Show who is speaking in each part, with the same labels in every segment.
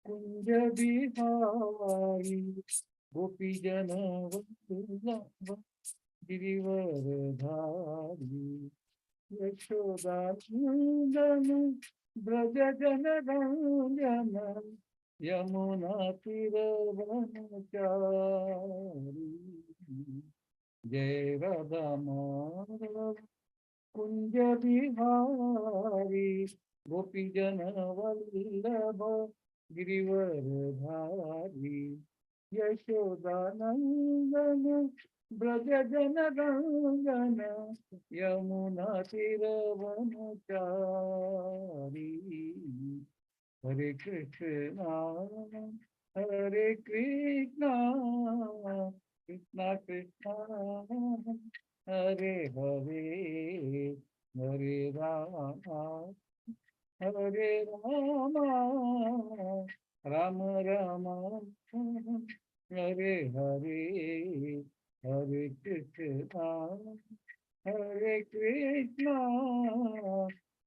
Speaker 1: कुंज बिहारी गोपीजन वल्लभ गिरिवरधारी यशोदानंदन ब्रज जन रंजन यमुना तीर वनचारी। जय राधा माधव कुंज बिहारी गोपीजन वल्लभ गिरिवरधारी यशोदानंदन ब्रज जन रंजन यमुना तीर वनचारी। हरे कृष्णा हरे कृष्णा कृष्णा कृष्णा हरे हरे, हरे राम हरे राम राम राम हरे हरे। हरे कृष्णा हरे कृष्णा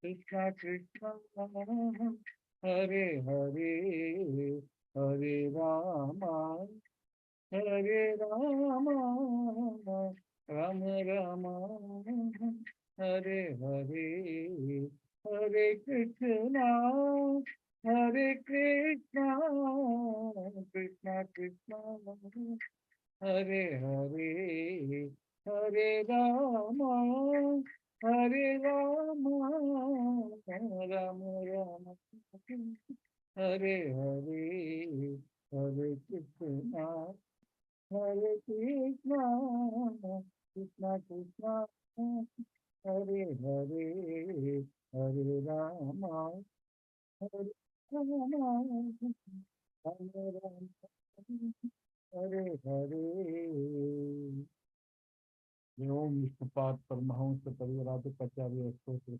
Speaker 1: कृष्णा कृष्णा हरे हरे, हरे राम हरे राम राम राम हरे हरे। हरे कृष्णा हरे कृष्णा कृष्णा कृष्णा हरे हरे, हरे राम हरे राम राम राम हरे हरे। हरे कृष्णा हरे कृष्णा कृष्णा कृष्णा हरे हरे, हरे राम हरे राम राम राम हरे हरे। ओम विष्णुपाद परमहंस परिव्राजकाचार्य स्तोत्र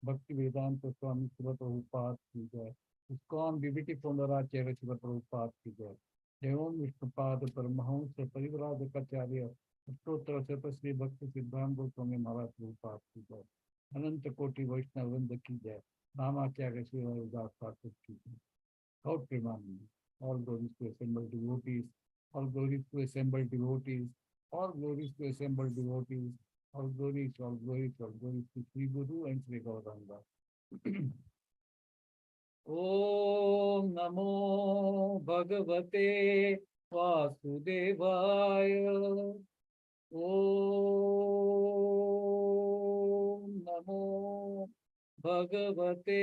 Speaker 1: भक्ति वेदांत स्वामी श्रील प्रभुपाद की जय। इस्कॉन बीबीटी फाउंडर आचार्य श्रील प्रभुपाद की जय। जय ओम विष्णुपाद परमहंस परिव्राजकाचार्य अष्टोत्तर शत श्री भक्ति सिद्धांत गोस्वामी महाराज प्रभुपाद की जय। अनंत कोटि वैष्णव वृंद की जय। नामाचार्य श्री हरिदास ठाकुर की जय। गौर Premanand. All glories to assembled devotees, all glories to assembled devotees, all glories to assembled devotees, all glories, all glories, all glories to Sri Guru and Sri Gauranga. Om Namo Bhagavate Vasudevaya. Om Namo Bhagavate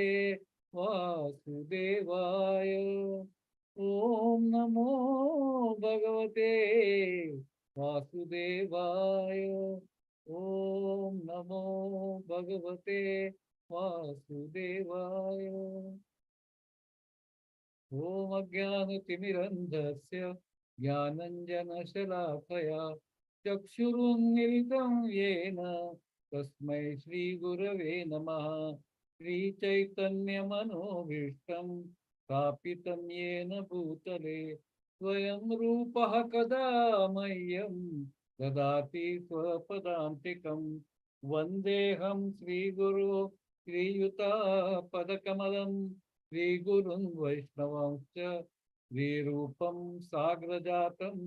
Speaker 1: Vasudevaya. Om Namo Bhagavate Vasudevaya. Om Namo Bhagavate Vasudevaya. Om Ajnana-timirandhasya Jnananjana-shalakaya Chakshurunmilitam yena Tasmai Shri Gurave Namaha. Shri Chaitanya Manobhishtam Sthapitam yena bhutale Swayam Rupah kada mayyam Dadati swapadantikam Vandeham Shri Guru Shri Yuta Padakamalam Shri Gurun Vaishnavamscha Shri Rupam Sagrajatam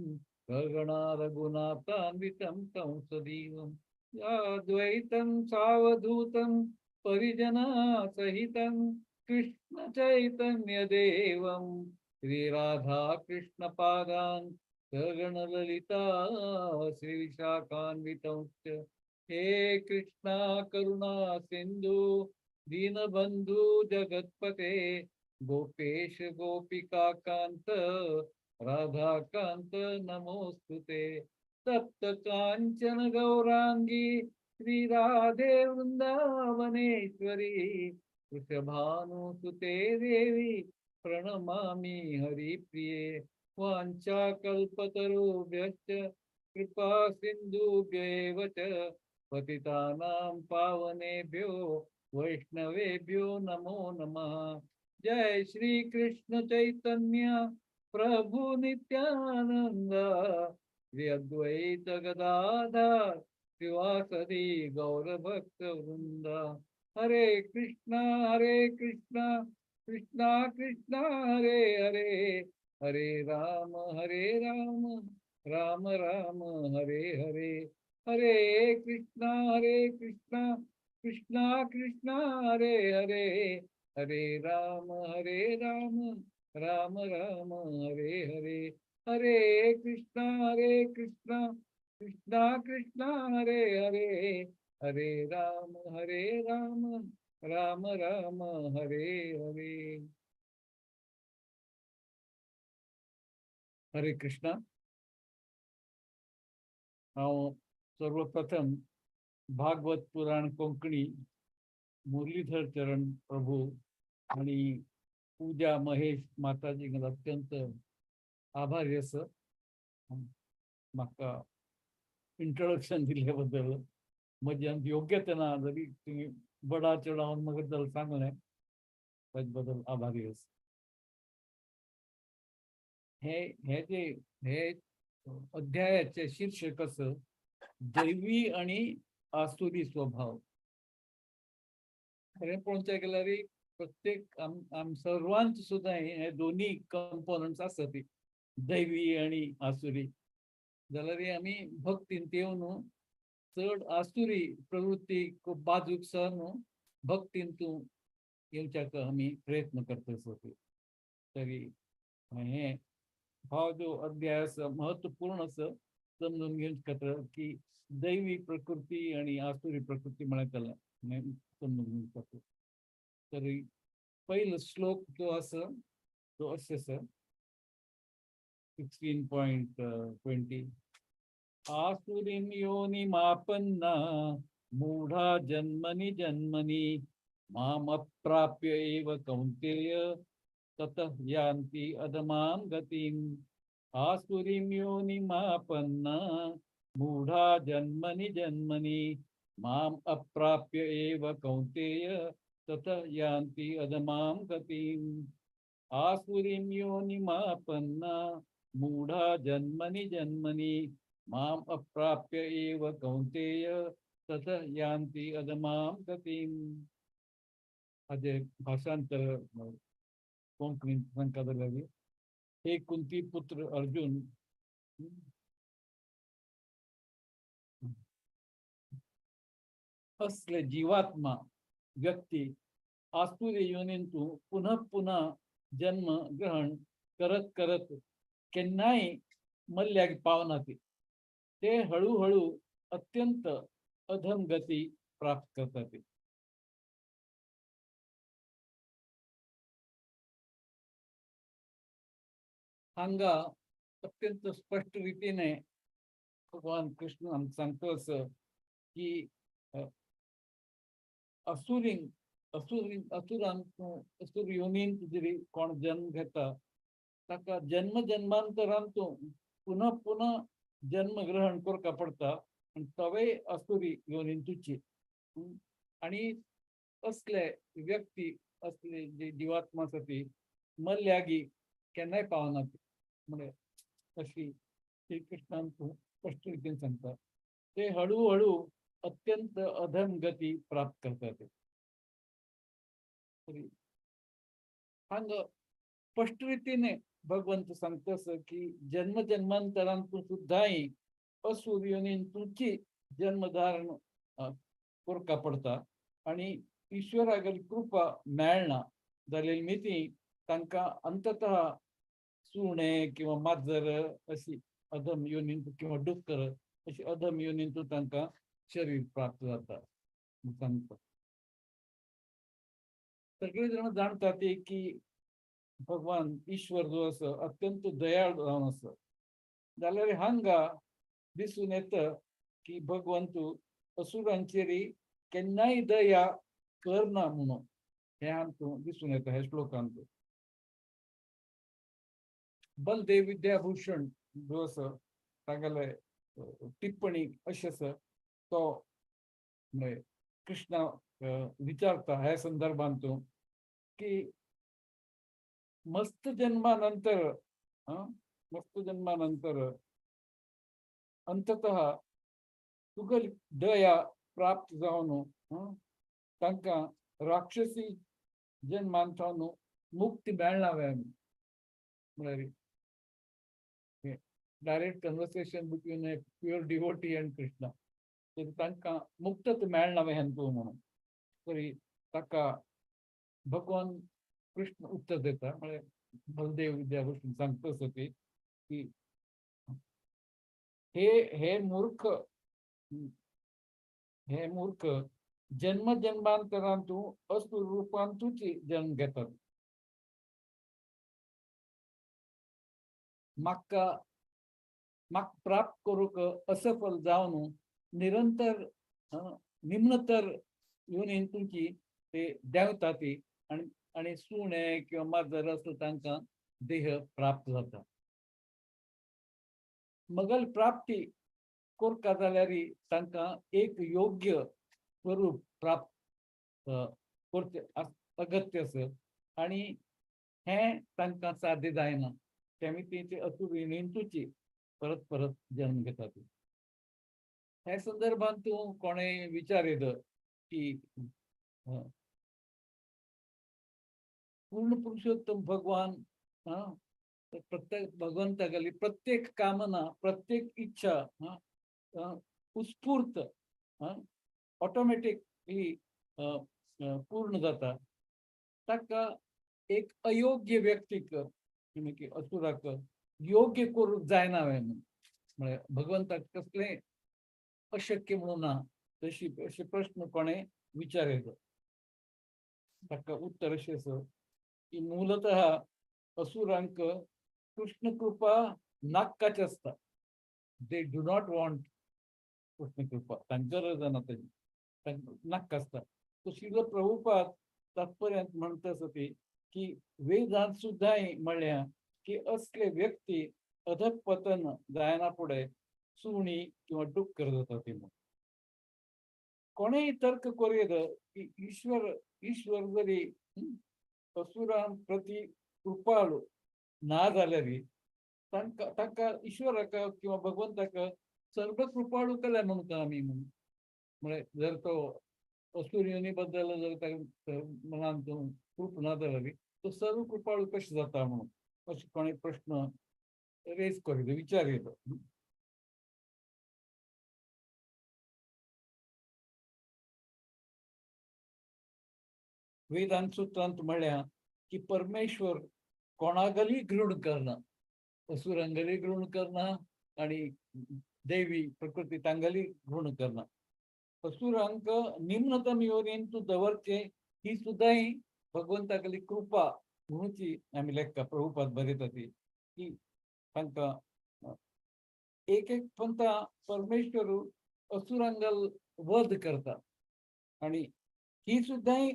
Speaker 1: Sagana Raghunathanvitam Tam Sadivam Advaitam Savadhutam Parijana Sahitam Krishna Chaitanya Devam Shri Radha Krishna Padan Sagana Lalita Shri Vishakhanvitamscha He Krishna Karuna Sindhu Deenabandhu Jagatpate Gopesh Gopika Kanta Radha Kanta Namostute Tapta Kanchana Gaurangi Shri Radhe Vrindavaneshwari Vrishabhanu Sute Devi Pranamami Hari Priye Vancha Kalpatarubhyascha Kripa Sindhubhyeva Cha Patitanam Pavanebhyo Vaishnavebhyo Namo Namaha. Jai Shri Krishna Chaitanya Prabhu Nityananda Shri Advaita Gadadhar Srivasadi Gaura Bhakta Vrinda. Hare Krishna Hare Krishna Krishna Krishna Hare Hare, हरे राम हरे राम, राम राम हरे हरे, हरे कृष्णा हरे कृष्णा, कृष्णा कृष्णा हरे हरे, हरे राम हरे राम, राम राम हरे हरे, हरे कृष्णा हरे कृष्णा, कृष्णा कृष्णा हरे हरे, हरे राम हरे राम, राम राम हरे हरे. हरे कृष्णा. हांव सर्वप्रथम भागवत पुराण कोंकणी मुरलीधर चरण प्रभू आणि पूजा महेश माताजींक अत्यंत आभारी आसा, म्हाका introduction दिल्ले बद्दल. म्हज्यान योग्यता ना जरी तुमी बडा चढावन म्हाका जाल्यार सांगलें, ताजे बद्दल आभारी आसा. हे हे जे हे अध्यायाचे शीर्षक आसा, दैवी आणि आसुरी स्वभाव. खरें पळोवचें गेल्यार प्रत्येक आम सर्वांत सुद्दां हे दोन्ही कंपोनंट्स आसा ती, दैवी आणि आसुरी. जाल्यार आमी भक्तीन येवन चड आसुरी प्रवृत्ती बाजूक सरन भक्तीन तूं येवच्याक आमी प्रयत्न करता आसा. तरी हे भाव जो अध्याय आसा महत्वपूर्ण आसा समजून घेवचे खातीर की दैवी प्रकृती आणि आसुरी प्रकृती म्हळ्यार त्याला समजून घेवचे खातीर. तरी पयलो श्लोक जो आसा तो अशें आसा, 16.20. आसुरीं योनिमापन्ना मूढा जन्मनि जन्मनि मामप्राप्य एव कौन्तेय ततः यान्ति अधमां गतिम्. आसुरीं योनिमापन्ना मूढा जन्मनि जन्मनि माम् अप्राप्य एव कौन्तेय ततः यान्ति अधमां गतिम्. आसुरीं योनिमापन्ना मूढा जन्मनि जन्मनि माम् अप्राप्य एव कौन्तेय ततः यान्ति अधमां गतिम्. हाजे भाषांतर कोंकणीत सांगता जाल्यार, हे कुंती पुत्र अर्जुन, असले जीवात्मा व्यक्ती आसुरी योनींतू पुनः पुनः जन्म ग्रहण करत करत केन्नाय मल्ल्याक पावना, ते हळूहळू अत्यंत अधम गती प्राप्त करतात. हांगा अत्यंत स्पष्ट रीतीने भगवान कृष्ण आमकां सांगता असं की असुरींक असुरांक असुर योनींत जरी कोण जन्म घेता ताका जन्म जन्मांतरांतू पुनः पुनः जन्म ग्रहण करका पडटा आनी तवे असुरी योनींतूची. आनी असले व्यक्ती असले जे जिवात्मा आसा ती मल्ल्यागी केन्नाय पावना म्हणजे अशी श्रीकृष्णान स्पष्ट रितीन सांगता. ते हळूहळू अत्यंत अधम गती प्राप्त करतात. तरी हांगा स्पष्ट रितीने भगवंत सांगता असं की जन्म जन्मांतरांतून सुद्धाही असुर योनींतूची जन्मधारण करका पडटा आनी ईश्वरागेली कृपा मेळना जाल्यार मिती तांकां अंततः सुणे किंवा माजर अशी अधम योनींत किंवा डुक्कर अशी अधम योनींत तांकां शरीर प्राप्त जाता. सांगता सगळे जण जाणतात ते की भगवान ईश्वर जो आसा अत्यंत दयाळ जावन आसा. जाल्यार हांगा दिसून येता की भगवंत असुरांचेर केन्नाय दया करना म्हणून हे आमकां दिसून येता ह्या श्लोकांत. बलदेव विद्याभूषण जो आसा तागेले टिप्पणी अशें आसा, तो म्हणजे कृष्णा विचारता ह्या संदर्भांत की मस्त जन्मानंतर मस्त जन्मानंतर अंततः तुगेली दया प्राप्त जावन तांकां राक्षसी जन्मांत मुक्ती मेळना वे म्हळ्यार direct conversation between a pure devotee and Krishna. तरी तांकां मुक्तत मेळना वे हेंतू म्हणून तरी ताका भगवान कृष्ण उत्तर दिता. म्हळ्यार बलदेव विद्याभूषण सांगता आसा ती की हे हे मूर्ख हे मूर्ख जन्म जन्मांतरांतू असुर रूपांतूच जन्म घेतात. म्हाका म्हाका प्राप्त करूंक असफल जावन निरंतर निम्नतर योनीन तुमची ते देंवता ती आनी आनी सुणे किंवा माजर असो तांकां देह प्राप्त जाता. मगल प्राप्ती कोरका जाल्यार तांकां एक योग्य स्वरूप प्राप्त करचें अगत्य आसा आनी हें तांकां साध्य जायना. तेमी तेंचे असुर योनींतूच परत परत जन्म घेतात. ह्या संदर्भात तूं कोणें विचार येता की पूर्ण पुरुषोत्तम भगवान प्रत्येक भगवंतागली प्रत्येक कामना प्रत्येक इच्छा उत्स्फूर्त ऑटोमॅटिकली पूर्ण जाता. ताका एक अयोग्य व्यक्तीक की असुराक योग्य करूंक जायना वे म्हळ्यार भगवंताक कसलें अशक्य म्हणून ना तशी अशे प्रश्न कोणें विचार येता. ताका उत्तर अशें आसा की मूलतः असुरांक कृष्ण कृपा नाक्काच आसता. They do not want Krishna कृपा, तांकां गरज ना ताजी, तांकां नाक्क आसता. तो श्रील प्रभुपाद तात्पर्यांत म्हणटा आसा ती की वेदांत सुद्दां म्हळ्यार की असले व्यक्ती अधपतन जायना फुडें सुणी किंवा डुक्कर जाता ती म्हणून. कोणेय तर्क करूं येता की ईश्वर ईश्वर जरी असुरां प्रती कृपाळू ना जाल्यार तांकां तांकां ईश्वराक किंवा भगवंताक सर्व कृपाळू केल्या म्हणटा आमी म्हणून. म्हळ्यार जर तो असुर योनी बद्दल जर ताका मनान कृप ना जाल्यार तो सर्व कृपाळू कशें जाता म्हणून अशें कोणें प्रश्न रेज करीत विचार येता. वेदांत सूत्रांत म्हळ्यार की परमेश्वर कोणागली घृण करना, असुरांगली घृण करना आनी देवी प्रकृती तांगली घृण करना. असुरांक निम्नतम योनीन तूं दवरचें ही सुद्दां भगवंतागली कृपा म्हणूची आमी लेखता. प्रभुपाद बरयता ती की तांकां एक एक पंथा परमेश्वर असुरांगल वध करता आनी ही सुद्दां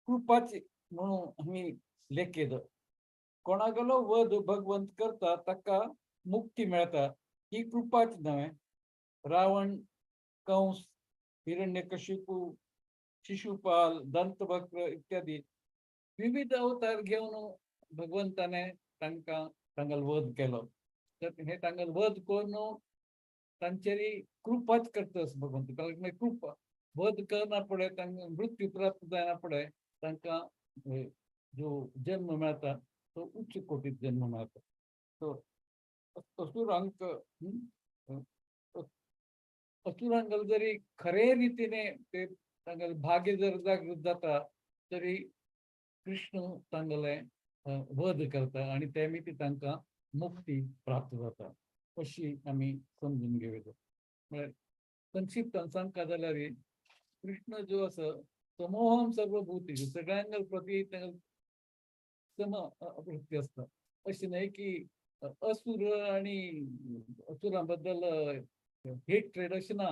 Speaker 1: कृपाची म्हणून आमी लेखयता. कोणागलो वध भगवंत करता ताका मुक्ती मेळता ही कृपाच न्हय. रावण, कंस, हिरण्यकशिपू, शिशुपाल, दंतवक्र इत्यादी विविध अवतार घेवन भगवंताने तांकां तांगल वध केलो. तर हे तांगल वध करून तांचेरी कृपाच करता भगवंत. कारण कृपा वध करना पडे तांकां मृत्यू प्राप्त जायना पडे तांकां जो जन्म मेळटा तो उच्च कोटीत जन्म मेळटा. तो असुरांक असुरांक जरी खरे रितीने ते तांगेले भाग्य जर जागृत जाता तरी कृष्ण तांगेले वध करता आनी ते निमित्त तांकां मुक्ती प्राप्त जाता अशी आमी समजून घेवया. म्हळ्यार संक्षिप्तान सांगता जाल्यार कृष्ण जो आसा समोहम सर्वभूतेषु सगळ्यांक प्रती सम वृत्ती आसता. अशें न्हय की असुर आनी असुरां बद्दल हेट्रेड अशें ना,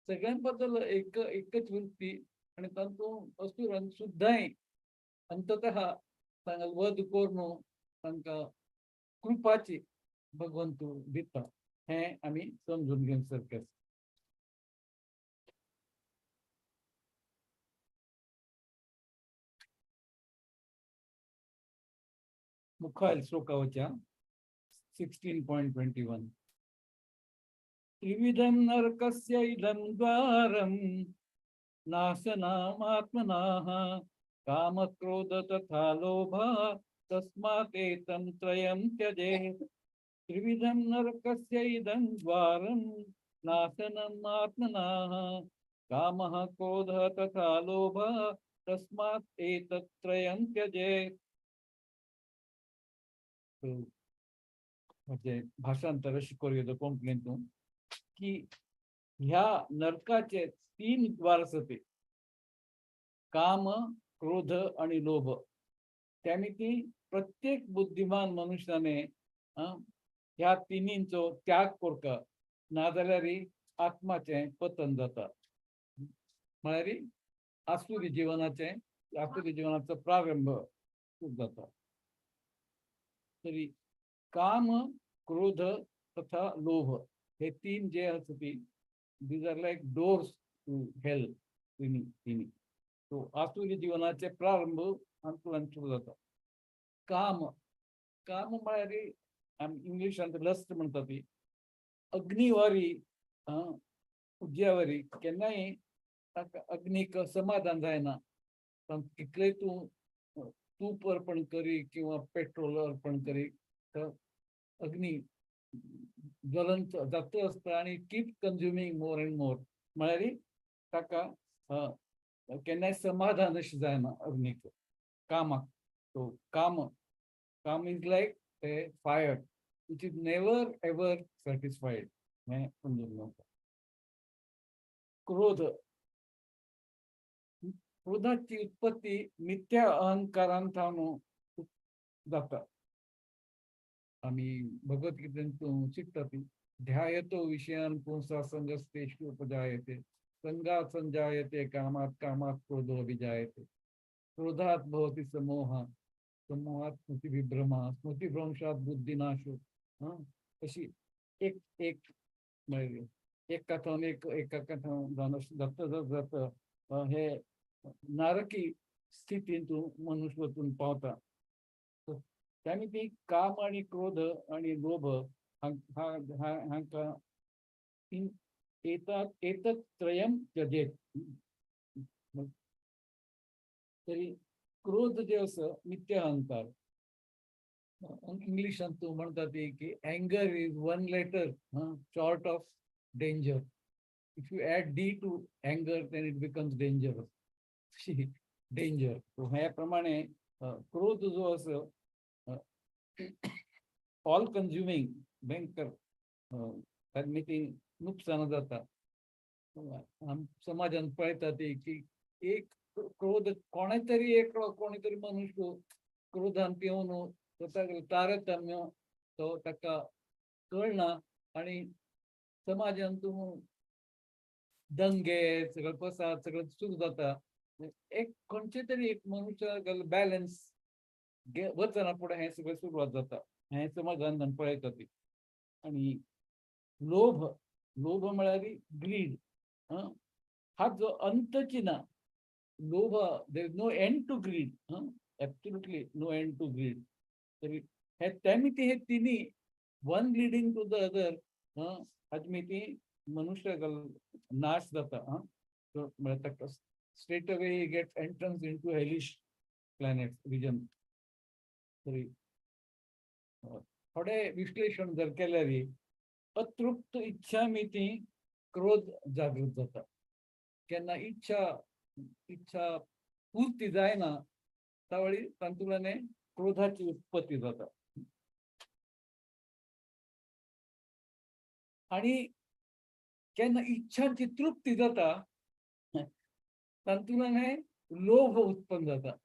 Speaker 1: सगळ्यां बद्दल एक एकच वृत्ती आनी तातूंत असुरांक सुद्दां अंततः तांकां वध करून तांकां कृपाची भगवंत दिता हें आमी समजून घेवंक सारकें आसा. मुखार श्लोकावच्या 16.21. त्रिविधं नरकस्य इदं द्वारं नाशनामात्मनः काम क्रोध तथा लोभ तस्मात् एतं त्रयं त्यजेत्. त्रिविधं नरकस्य इदं द्वारं नाशनम् आत्मनः. कामः क्रोधः तथा लोभः तस्मात् एतत् त्रयं त्यजेत्. म्हणजे भाषांतर अशें करूं कोंकणींतून की ह्या नरकाचे तीन द्वार आसा ते काम, क्रोध आणि लोभ. त्यामी प्रत्येक बुद्धिमान मनुष्याने ह्या तिन्हींचो त्याग करका, नाजाल्यार आत्माचें पतन जाता, म्हळ्यार आसुरी जिवनाचें, आसुरी जिवनाचो प्रारंभ जाता. तरी काम, क्रोध तथा लोभ हे तीन जे आसा ती these are like doors to hell. तिन्ही तिन्ही सो आसुरी जिवनाचे प्रारंभ हातूंतल्यान सुरू जाता. काम, काम म्हळ्यार आमी इंग्लिशांत लस्ट म्हणटा ती अग्निवारी, उज्यावारी. केन्नाय ताका अग्नीक समाधान जायना. कितलेंय तूं तूप अर्पण करी किंवा पेट्रोल अर्पण करी तर अग्नी ज्वलंत जाता आसता आनी keep consuming more and more. म्हळ्यार ताका केन्नाय समाधान अशें जायना अग्नीक, कामाक. सो काम, काम is like a fire which is never ever satisfied हें समजून घेवपाक. क्रोध, क्रोधाची उत्पत्ती मिथ्या अहंकारान थावन जाता. आमी भगवद्गीतेंत शिकता ती ध्यायतो विषयान पुंसः संगस्तेषु उपजायते, संगात संजायते कामात, कामात क्रोधो अभिजायते, क्रोधात भवति समोह, समोहात स्मृती विभ्रमा, स्मृती भ्रंशात बुद्धिनाशो. अशी एक एक मागीर एक कथान एक एका कथान जावन अशें जाता जाता जाता हे नारकी स्थितींत मनुष्य वचून पावता. त्यानी ती काम आणि क्रोध आणि लोभ हांकां एतात एतत् त्रयं त्यजेत. तरी क्रोध जे आसा मिथ्या अहंकार, इंग्लिशांत तूं म्हणटा ती की anger is one letter short of danger. If you add D to anger, then it becomes dangerous, danger. ह्या प्रमाणे क्रोध जो आसा ऑल कन्ज्युमींग, भयंकर ती नुकसान जाता. समाजान पळयता ती की एक क्रोध कोणे तरी एकलो कोणी तरी मनुष्य क्रोधान पिवन स्वताक तारतम्य तो ताका कळना आणि समाजान तूं दंगे सगळें फसाद सगळें सुरू जाता. एक खंयचे तरी एक मनुष्य बॅलन्स वचना फुडें हें सगळें सुरवात जाता, हें समाजान पळयता ती. आणि लोभ, लोभ म्हळ्यार ग्रीड. हा जो अंतची ना लोभ, there is no end to greed, absolutely no end to greed. तरी हे त्यामी हे तिन्ही one leading to the other, हाजे ती मनुष्य नाश जाता. म्हळ्यार ताका straight away he gets entrance into hellish planet region. तरी थोडे विश्लेषण जर केल्यार अतृप्त इच्छा मिती क्रोध जागृत जाता. केन्ना इच्छा इच्छा पूर्ती जायना त्यावेळी तातूंतल्यान क्रोधाची उत्पत्ती जाता. आणि केन्ना इच्छांची तृप्ती जाता तातूंतल्यान लोभ उत्पन्न जाता.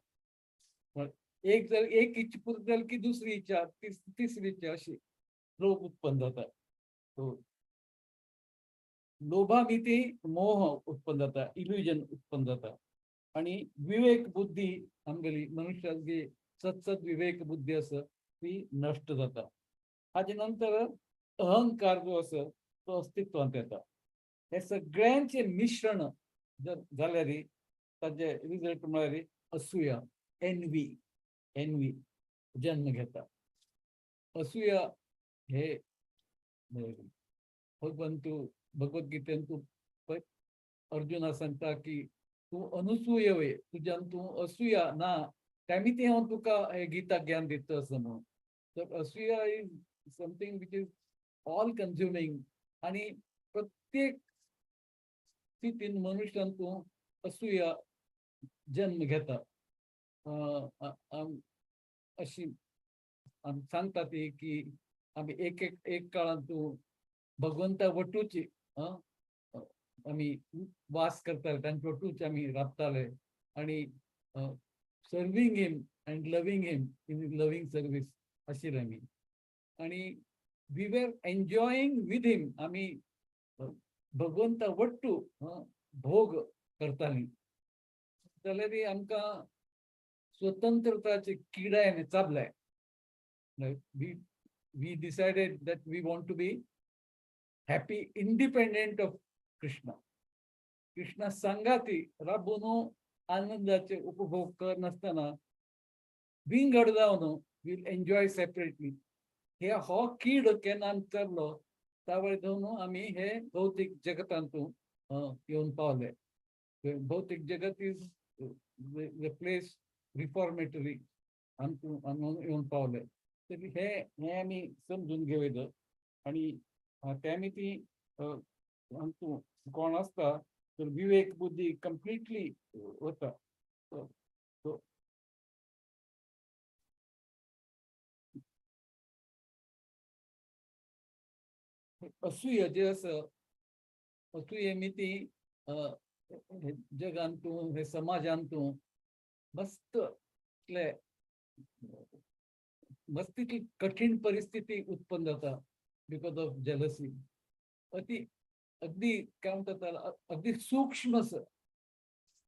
Speaker 1: एक जर एक इच्छा पूर्ती जाली की दुसरी इच्छा, तिसरी इच्छा, अशी लोभ उत्पन्न जाता. तो लोभामिती मोह उत्पन्न जाता, इल्युजन उत्पन्न जाता. आणि विवेक बुद्धी आमगेली मनुष्याची सत्सद विवेक बुद्धी आसा ती नष्ट जाता. हाजे नंतर अहंकार जो आसा तो अस्तित्वांत येता. हे सगळ्यांचे मिश्रण जर जाल्यार ताजे रिजल्ट म्हळ्यार असूया, एनवी, एनवी जन्म घेता. असूया हे भगवंतू भगवद्गीतेंतू अर्जुना सांगता की तूं अनुसूय वय, तुज्यान तूं असूया ना, त्यामी हांव तुका हे गीता ज्ञान दिता आसा म्हणून. तर असूया is something which is all consuming आणि प्रत्येक स्थितीन मनुष्यान तूं असूया जन्म घेता. अशी आमी सांगता ती की आमी एक एक एक काळांत तूं भगवंता वटूची आमी वास करताले, तांचे वटूच आमी राबताले आनी serving him and loving him in loving service आशिल्ले आमी. आनी we were enjoying with him, आमी भगवंता वट्टू भोग करताली. जाल्यार आमकां स्वतंत्रताचे किडायने चाबले. We decided that we want to be happy independent of Krishna. Krishna सांगाती राबून आनंदाचे उपभोग करनासतना विंगड जावन वील एन्जॉय सेपरेटली. हे हो कीड केन्ना आमी चल्लो त्या वेळार जावन आमी हे भौतीक जगतांतू येवन पावले. भौतीक जगत is the place reformatory आमकां येवन पावले. तरी हे हे आमी समजून घेवया. आनी ते आमी ती आमकां कोण आसता तर विवेक बुद्धी कंप्लिटली वता. असूय जे आसा, असूय मिती जगांत तूं हे समाजांत तूं मस्त इतले मस्त इतली कठीण परिस्थिती उत्पन्न जाता because of jealousy. अति अगदी काय म्हणतात त्याला, अगदी सूक्ष्म असं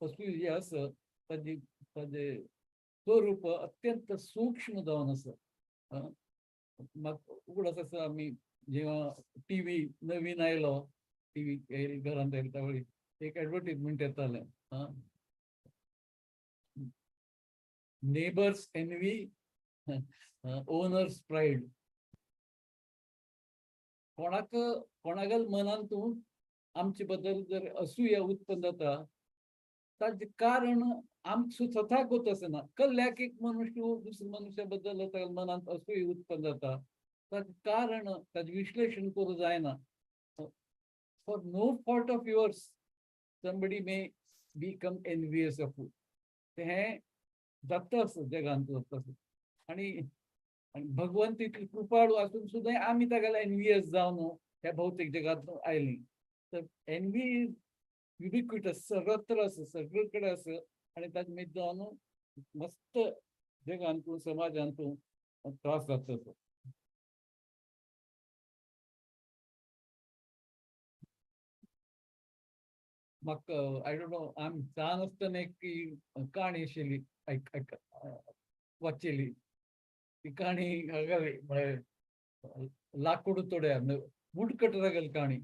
Speaker 1: असूय जे आसा ताजी ताजे स्वरूप अत्यंत सूक्ष्म जावन आसा. म्हाका उगडास आसा आमी जेव्हा टी व्ही नवीन आयलो, टी व्ही घरांत आयलो त्या एक एडवर्टीजमेंट येतालें, नेबर्स एनवी ओनर्स प्रायड. कोणाक कोणागेल मनान तूं आमचे बद्दल जर असूया उत्पन्न जाता ताजें कारण आमकां स्वताक होत आसना. कल्ल्याक एक मनुष्य दुसऱ्या मनुष्या बद्दल मनांत असूय उत्पन्न जाता ताजें कारण ताजें विश्लेशण करूं जायना. For no fault of yours somebody may become envious of you. ते हें जाता आसा जगांत जाता आसा. आनी भगवंत इतली कृपाळू आसून सुद्दां आमी तागेले एनवियस जावन ह्या भौतीक जगांत आयली. तर एनवी is युबिक्विटस, सर्वत्र आसा, सगळे कडेन आसा आनी ताजे मीत जावन मस्त जगांत समाजांत त्रास जाता. म्हाका I don't know, आमी ल्हान आसतना एक काणी आशिल्ली आयक वाचिल्ली. ती काणी म्हळ्यार लाकूड तोड्या वुडकटरागेली काणी.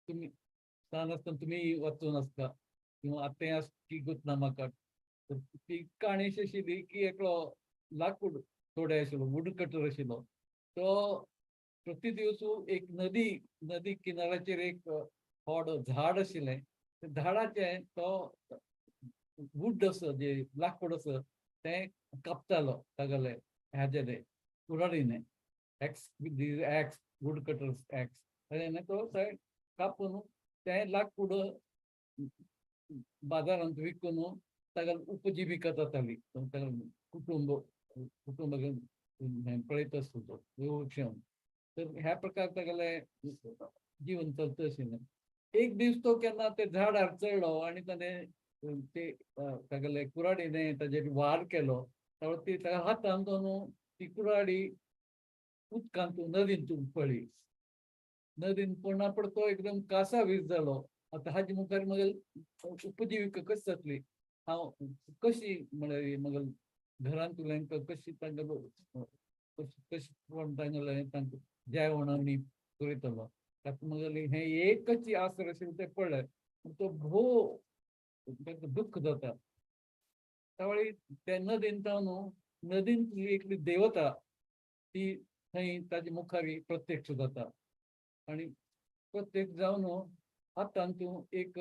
Speaker 1: तुमी ल्हान आसतना तुमी वाचून आसता किंवा आतां ती गोत ना म्हाका. तर ती काणी अशी आशिल्ली की एकलो लाकूड तोडे आशिल्लो, वुडकटर आशिल्लो. तो प्रति दिवस एक नदी नदी किनाऱ्याचेर एक व्हड झाड आशिल्लें. झाडाचें तो वूड आसा जे लाकूड आसा तें कापतालो तागेले हाजेरे कुराडीने, axe with axe, wood cutters axe. ताणें तो थंय कापून तें लाकूड बाजारांत विकून तागेली उपजिविका जाताली. तागेलें कुटुंब कुटुंब पळयत आसलो तो योगक्षेम. तर ह्या प्रकार तागेलें जीवन चलता आशिल्लें. एक दीस तो केन्ना ते झाडार चडलो आनी ताणें ते तागेले कुराडीने ताजेर वार केलो. ती ताका हातान तो न्हू ती कुराडी उदकांत नदीन पडली. नदीन पडना पड तो एकदम कासावीस जालो. आतां हाजे मुखार मगेल उपजिविका कशी जातली, हांव कशी म्हळ्यार मगेल घरांतल्यान कशी तांगेलो कशी कोण तांगेलें तांकां जेवण आनी पुरयतलो. ताका मगेलें हें एकच आसर आशिल्लें तें पडलें. तो भोव ताका दुख्ख जाता. त्या वेळी ते नदीन जावन न्हू नदींतली एकली देवता ती थंय ताजे मुखार प्रत्यक्ष जाता आनी प्रत्यक्ष जावन हातान तूं एक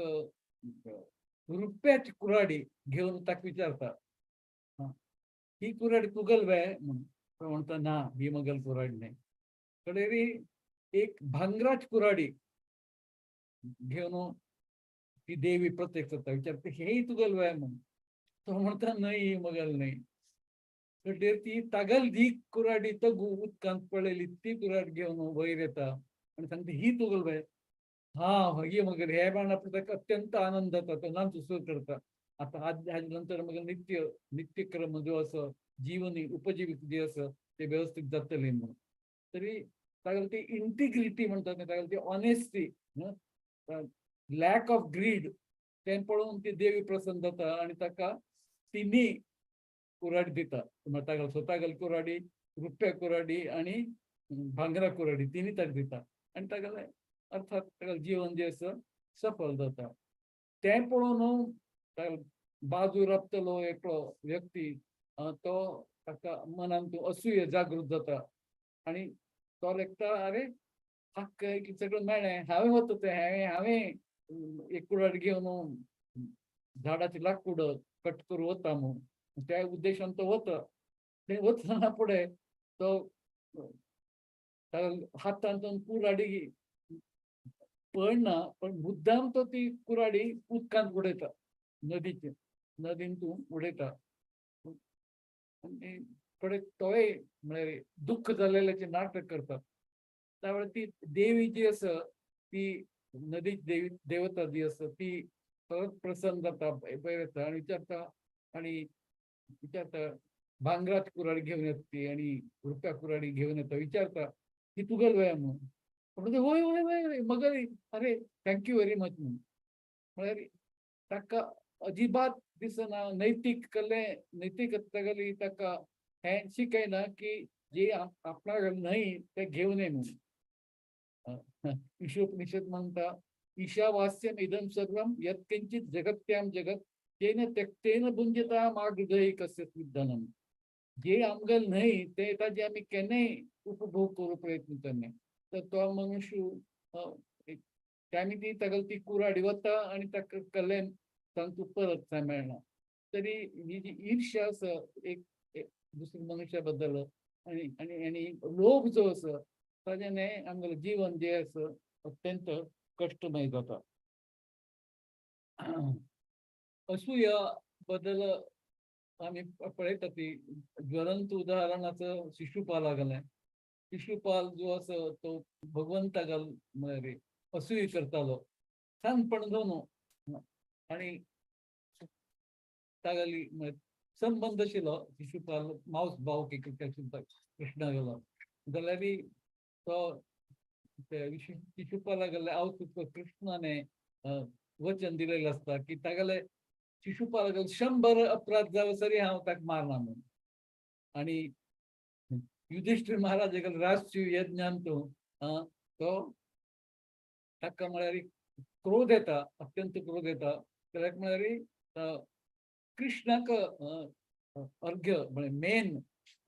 Speaker 1: रुप्याची कुराडी घेवन ताका विचारता, ही कुराडी तुगल वे म्हणून. तो म्हणटा ना, ही मगल कुराडी न्हय. कडेरी एक भांगराची कुराडी घेवन ती देवी प्रत्यक्ष जाता, विचारता हेय तुगल वे म्हणून. तो म्हणटा न्हय, ही मगल न्हय. कडेर ती तागल जी कुराडी तगू उदकांत पळयली ती कुराड घेवन वयर येता आनी सांगता ही तुगल वे. हा ही मगल. हे बाण आपल्या ताका अत्यंत आनंद जाता, तो नाच सुरू करता. आतां हाजे नंतर मगेर नित्यक्रम जो आसा, जीवनी उपजीविक जी आसा ते व्यवस्थित जातले म्हणून. तरी तागेली ती इंटिग्रिटी म्हणटा न्ही, तागेली ती ऑनेस्टी, लॅक ऑफ ग्रीड तें पळोवन ती देवी प्रसन्न जाता आनी ताका तिन्ही कुराडी दिता. तागेली स्वतागेली कुराडी, रुप्या कुराडी आनी भांगरा कुराडी तिन्ही ताका दिता आनी तागेलें अर्थात तागेलें जीवन जें आसा सफल जाता. तें पळोवन तागेलो बाजू राबतलो एकलो व्यक्ती तो ताका मनांत असूय जागृत जाता आनी तो लेखता, अरे हाका इतलें सगळें मेळ्ळें, हांवें वता तें, हांवें एक कुराड घेवन झाडाचें लाकूड कट करून वता म्हूण. त्या उद्देशान तो वता. थंय वतना फुडें तो हातांतून कुराडी पडना, पण मुद्दाम तो ती कुराडी उदकांत उडयता, नदीचे नदीन तूं उडयता. आनी थोडे तोय म्हळ्यार दुख्ख जाल्ल्याचें नाटक करता. त्या वेळार ती देवी जी आसा ती नदी देवी देवता जी आसा ती परत प्रसन्न जाता, वयर येता आनी विचारता, आनी विचारता भांगराची कुराडी घेवन येता ती आनी रुप्या कुराडी घेवन येता, विचारता ही तुगेली वय म्हणून. म्हणटा वय वय वय वय मगरी, अरे thank you very much म्हणून. म्हळ्यार ताका अजिबात दिसना नैतीक कले, नैतिकता गली ताका हें शिकयना की जे आपणाक न्हय तें घेवन ये म्हणून. ईशोपनिषद म्हणटा ईशावास्यम इदं सर्वं यत्किंचित जगत्यां जगत तेन त्यक्तेन भुंजता मागृधय कस्य धनम. जे आमगेल न्हय ते ताजे आमी केन्नाय उपभोग करूंक प्रयत्न करना. तर तो मनुष्य आमी ती तागेली ती कुराडी वता आनी ताका कल्याण तांतूं परत कांय मेळना. तरी ही जी ईर्ष्या आसा एक दुसऱ्या मनुष्या बद्दल आनी आनी आनी लोभ जो आसा ताज्याने आमगेलें जीवन जें आसा अत्यंत कश्टमय जाता. असूया बद्दल आमी पळयता ती ज्वलंत उदाहरण आसा शिशुपाला गेलें. शिशुपाल जो आसा तो भगवंता घाल म्हळ्यार असूय करतालो ल्हानपण जावन आनी तागेली संबंद आशिल्लो शिशुपाल मावस भाव कृष्णा गेलो जाल्यार तो शिशुपाला गेल्ले आवत कृष्णाने वचन दिलेलें आसता की तागेले शिशुपाला गेले 100 अपराध जावं सरी हांव ताका मारना म्हणून. आनी युधिष्ठिर महाराज गेले राजसूय यज्ञान तो ताका म्हळ्यार क्रोध येता, अत्यंत क्रोध येता. जाल्यार म्हळ्यार कृष्णाक अर्घ्य म्हळ्यार मेन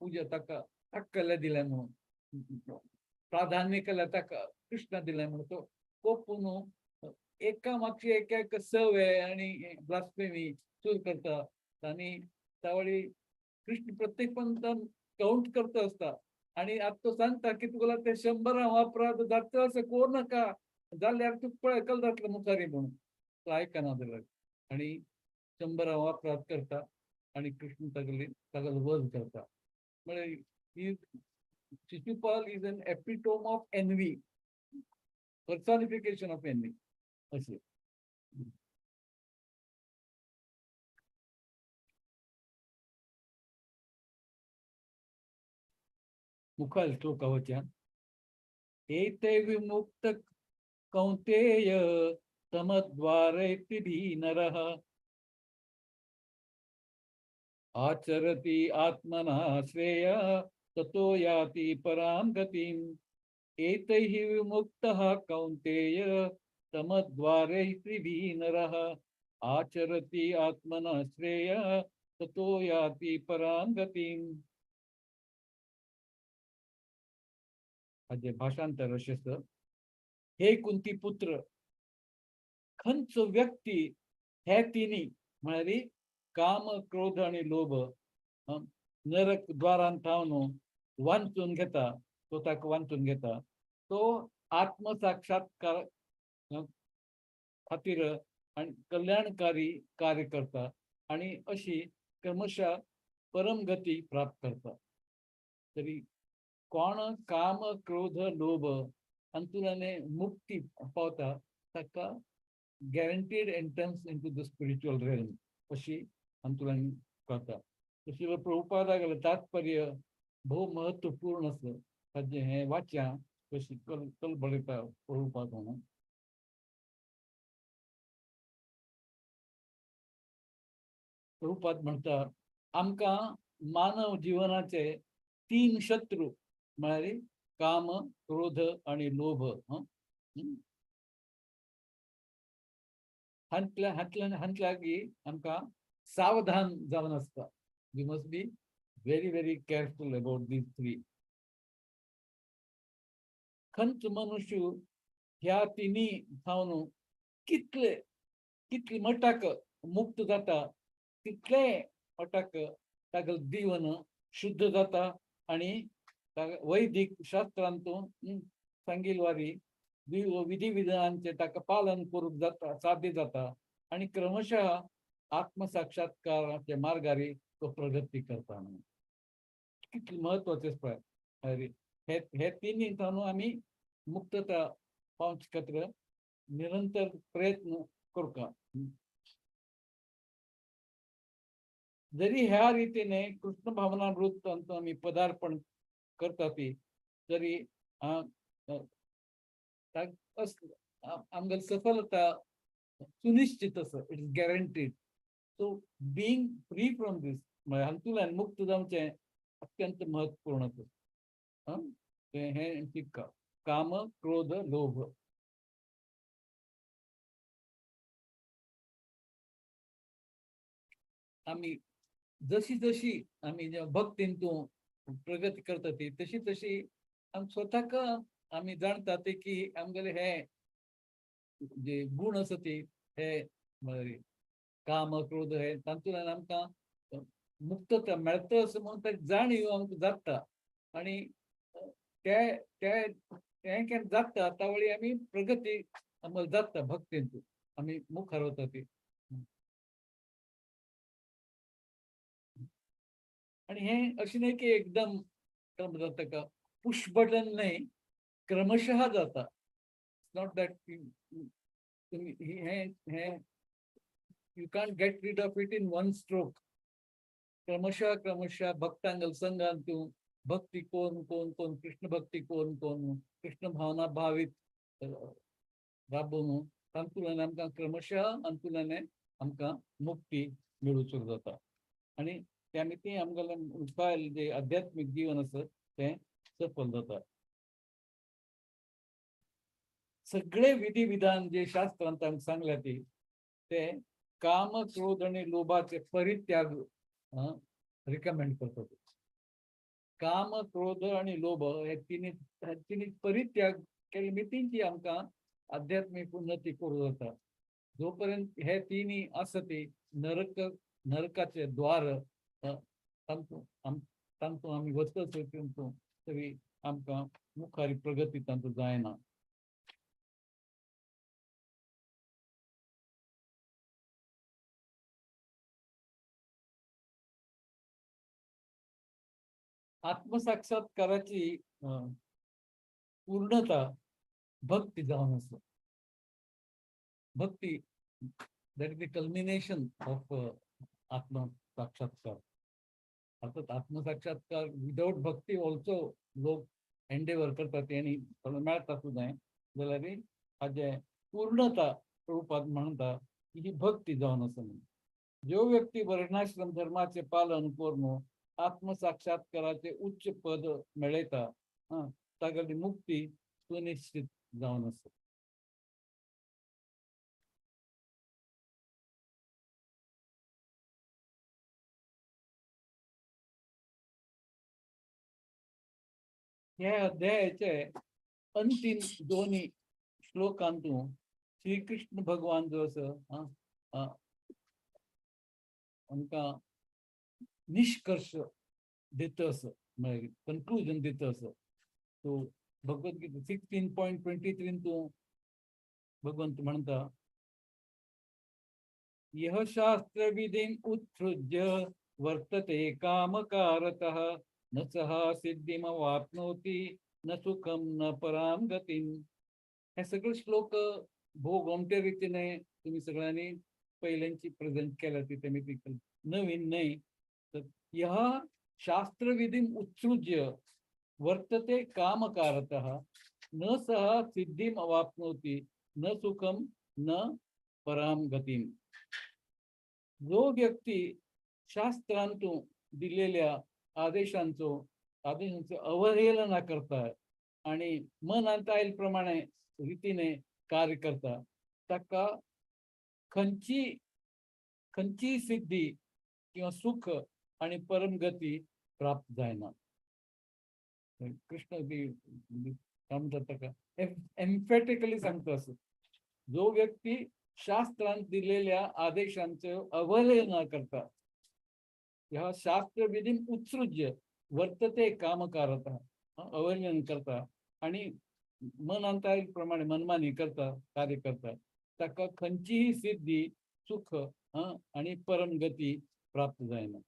Speaker 1: पुजा ताका ताका दिलें म्हणून, प्राधान्य केलें ताका कृष्णा दिलें म्हणून तो कोपून एका मागचे एक एक सवे आनी ब्लास्फेमी सुरू करता. आनी त्या कृष्ण प्रत्येक पंथान काउंट करता आसता आनी आतां तो सांगता की तुका ते 100 अपराध जाता अशें करूं नाका, जाल्यार तुका पळय कल जातलो मुखारी म्हणून. तो आयकना जाल्यार आनी 100 अपराध करता आनी कृष्ण तागेली तागेलो वध करता. म्हळ्यार ही Shishupal is an epitome of envy, personification of envy अशें. मुखार श्लोकावच्यान एते विमुक्त कौंतेय तमद्वारैति नरः आचरति आत्मनः श्रेयः ततो याति परां गतिम्. एतैः विमुक्तः कौन्तेय तमद्वारैः नरः आचरति आत्मनः श्रेयः ततो याति परां गतिम्. हाजें भाषांतर अशें आसा. हे कुंती पुत्र, खंयचो व्यक्ती हे तिन्ही म्हळ्यार काम, क्रोध आनी लोभ नरक द्वारान थावन वांचून घेता, तो ताका वांचून घेता, तो आत्मसाक्षात्कार खातीर आनी कल्याणकारी कार्य करता आनी अशी क्रमशः परमगती प्राप्त करता. तरी कोण काम, क्रोध, लोभ हातूंतल्यान मुक्ती पावता ताका guaranteed entrance into the spiritual realm अशी हातूंतल्यान कळटा. तशी प्रभुपादागेलें तात्पर्य भोव महत्वपूर्ण आसा. ताजें हें वाच्या कशी कल कल बरयता प्रभुपाद म्हणून. प्रभुपाद म्हणटा आमकां मानव जिवनाचे तीन शत्रू म्हळ्यार काम, क्रोध आनी लोभ हांतल्या हांतल्यान हांतल्या लागीं आमकां सावधान जावन आसता. We must be very very careful about these three. खंच मनुष्य ह्या तिन्ही थावन कितले कितले मटाक मुक्त जाता तितले मटाक तागेलें जीवन शुद्ध जाता आनी वैदिक शास्त्रांतू सांगिल्वारी विधी विधानांचे ताका पालन करूंक जाता, साध्य जाता आनी क्रमशः आत्मसाक्षात्काराच्या मार्गारी तो प्रगती करता. म्हणून कितले म्हत्वाचें पळय अरे हे हे तिन्ही थावन आमी मुक्तता पावचे खातीर निरंतर प्रयत्न करता. जरी ह्या रितीने कृष्ण भावनामृत आमी पदार्पण करता ती तरी आमगेली सफलता सुनिश्चित आसा. It is guaranteed. So being free from this म्हळ्यार हातूंतल्यान मुक्त जावचें अत्यंत महत्वपूर्ण आसा. तें हें टिका काम, क्रोध, लोभ. आमी जशी जशी आमी भक्तीन तूं प्रगती करता ती तशी तशी आमी स्वताक आमी जाणता ते की आमगेले हे जे गुण आसा ते हे काम, क्रोध हे तातूंतल्यान आमकां मुक्तता मेळटा अशें म्हणून ताची जाणीव आमकां जाता आनी ते ते तें केन्ना जाता त्या वेळी आमी प्रगती आमकां जाता भक्तींत आमी मुखार वता ती. आनी हें अशें न्हय की एकदम जाता का पुश बटन न्हय, क्रमशः जाता. Not that तुमी हें हें you can't get rid of it in one stroke. क्रमशः क्रमशः भक्तांगल संघान तूं भक्ती कोण कोण कोण कृष्ण भक्ती कोण कोण कृष्ण भावना भावित राबोवन तातूंतल्यान आमकां क्रमशः अंतुल्यान आमकां मुक्ती मेळूंक जाता आनी त्या ती आमगेलें मुखार जे आध्यात्मीक जीवन आसा तें सफल जाता. सगळे विधी विधान जे शास्त्रांत आमकां सांगल्या ती ते काम, क्रोध आनी लोभाचे परित्याग रिकमेंड करतात. काम, क्रोध आनी लोभ हे तिन्ही तिन्ही परित्याग केले मितींची आमकां आध्यात्मीक उन्नती करूं जाता. जोपर्यंत हे तिन्ही आसा ती नरक नरकाचे द्वार तांतूं तांतूं आमी वचत तांतूं तरी आमकां मुखार प्रगती तांतूं जायना. आत्मसाक्षात्काराची पूर्णता भक्ती जावन आसा. भक्ती that is the culmination of आत्मसाक्षात्कार. अर्थात आत्मसाक्षात्कार विदाउट भक्ती ऑल्सो लोक एंडेवर करतात आनी मेळटा सुद्दां, जाल्यार हाजे पूर्णता रूपात म्हणटा ही भक्ती जावन आसा. म्हणून ज्यो व्यक्ती वर्णाश्रम धर्माचे पालन करून आत्मसाक्षात्काराचे उच्च पद मेळयता तागेली मुक्ती सुनिश्चित जावन आसा. ह्या अध्यायाचे अंतिम दोन्ही श्लोकांतू श्रीकृष्ण भगवान जो आसा आमकां निश्कर्श दिता असो, म्हळ्यार कन्क्लुजन दिता असो. सो भगवद्गीता 16.23 तूं भगवंत म्हणता, यः शास्त्रविधिम् उत्सृज्य वर्तते कामकारतः न सः सिद्धिमवाप्नोति न सुखं न परां गतिं. हे सगळे श्लोक भोव गोमटे रितीने तुम्ही सगळ्यांनी पहिल्यांची प्रेझेंट केल्या, तिथे मी ती नवीन नाही. तर यः शास्त्रविधिम् उत्सृज्य वर्तते कामकारतः न सः सिद्धिम अवाप्नोति न सुखम न परां गतिम. जो व्यक्ती शास्त्रांतून दिलेल्या आदेशांचो अवहेलना करता आणि मनांत आयल प्रमाणे रीतीने कार्य करता, ताका खंयची सिद्धी किंवा सुख आणि परमगती प्राप्त जायना. कृष्ण काय म्हणतात ताका एम्फॅटिकली सांगता असं, जो व्यक्ती शास्त्रांत दिलेल्या आदेशांचं अवहेलना करता, ह्या शास्त्रविधीं उत्सृज्य वर्तते कामकारतः, अवहेलना करता आणि मनांत प्रमाणे मनमानी करता कार्य करता, ताका खंयचीही सिद्धी सुख आणि परमगती प्राप्त जायना.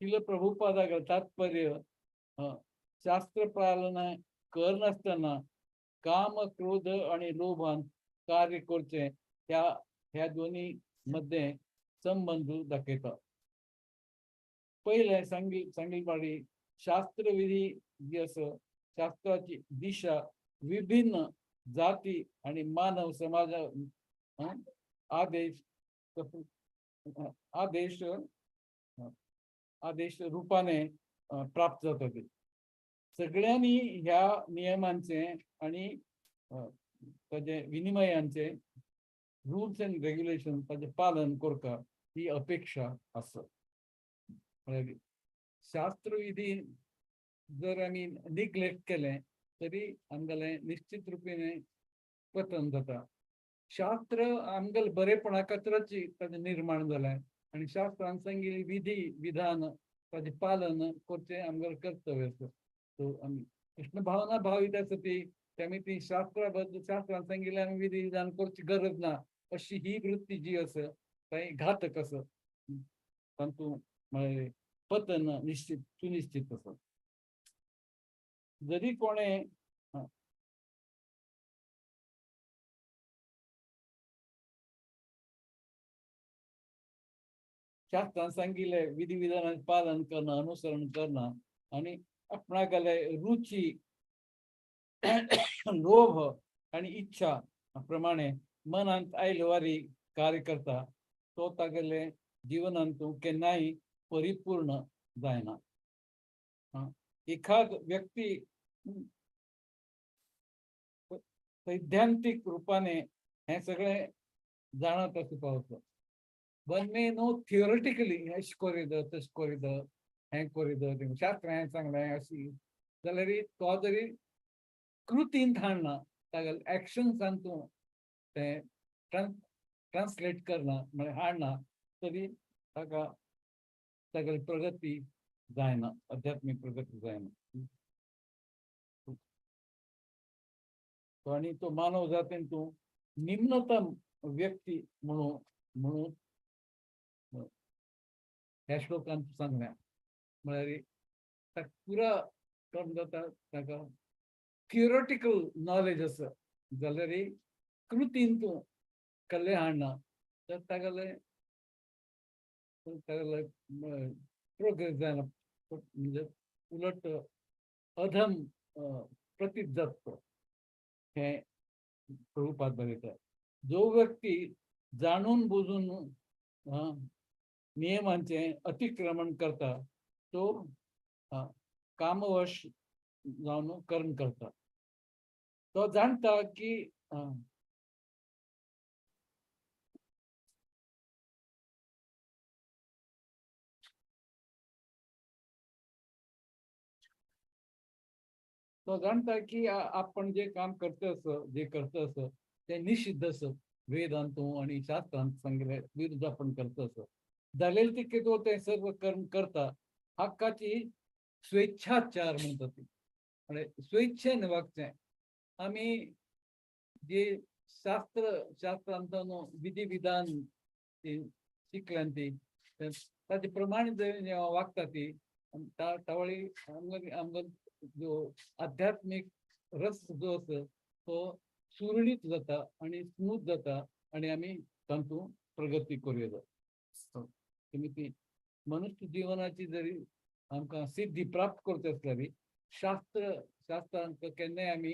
Speaker 1: तिला प्रभुपादाक तात्पर्य शास्त्र पालना करनासतना काम क्रोध आणि लोभान कार्य करचे ह्या दोन्ही मध्ये संबंध दाखयता. पहिले सांगितलवाडी शास्त्रविधी जी आसा शास्त्राची दिशा विभिन्न जाती आणि मानव समाज आदेश आदेश आदेश रूपाने प्राप्त जाता. ते सगळ्यांनी ह्या नियमांचे आणि ताजे विनिमयांचे रूल्स अँड रेग्युलेशन ताजें पालन करता ही अपेक्षा आसा. म्हळ्यार शास्त्रविधी जर आमी निग्लेक्ट केलें तरी आमगेलें निश्चित रुपीने पतन जाता. शास्त्र आमगेले बरेपणा खातीरच ताजें निर्माण जालें आनी शास्त्रान सांगिल्ली विधी विधान ताजें पालन करचें आमगेलें कर्तव्य आसा. सो आमी कृष्ण भावना भावित आसा ती आमी ती शास्त्रा बद्दल शास्त्रान सांगिल्लें आमी विधी विधान करची गरज ना अशी ही वृत्ती जी आसा ती घातक आसा. तातूंत म्हळ्यार पतन निश्चित सुनिश्चित आसा. जरी कोणें शास्त्रान सांगिल्लें विधी विधानाचें पालन करना अनुसरण करना आनी आपणागेले रुची लोभ आनी इच्छा प्रमाणे मनांत आयले वारी कार्य करता तो तागेले जिवनांत केन्नाय परिपूर्ण जायना. एखाद व्यक्ती सैद्धांतिक रूपाने हे सगळे जाणत आसूं पावता. वन मे नो थियोरेटिकली अशें करीत तशें करीत हें करीत शास्त्र हें सांगलें अशी जाल्यार तो जरी कृतींत हाडना तागेले एक्शन्सान तूं तें ट्रान्सलेट करना म्हळ्यार हाडना तरी ताका तागेली प्रगती जायना, आध्यात्मीक प्रगती जायना. आनी तो मानव जातीन तूं निम्नतम व्यक्ती म्हणून म्हणून ह्या श्लोकांत सांगल्या. म्हळ्यार ताका पुरा करून जाता ताका थियोरेटिकल नॉलेज आसा जाल्यार कृतीन तूं कल्ले हाडना तर तागेले तागेले प्रोग्रेस जायना, म्हणजे उलट अधम प्रतीत जाता. हें प्रभुपाद बरयता. जो व्यक्ती जाणून बुजून नियमांचें अतिक्रमण करता तो कामवश जावन कर्म करता. तो जाणता की तो जाणता की आपण जे काम करता असं जे करता असं ते निषिद्ध असं वेदांत आणि शास्त्रांत सांगितले विरुद्ध आपण करत असं, जालेल तितके तो ते सर्व कर्म करता हक्काची स्वेच्छाचार म्हणतात ती. आणि स्वेच्छेन वागचें. आमी जे शास्त्रांत विधी विधान ती शिकल्यान ती ताचे प्रमाणे जेव्हा वागता ती तावळी आमकां जो आध्यात्मीक रस जो आसा तो सुरळीत जाता आनी स्मूथ जाता आनी आमी तातूंत प्रगती करूं येता. तुमी ती मनुष्य जिवनाची जरी आमकां सिद्धी प्राप्त करता आसल्यार शास्त्रांक केन्नाय आमी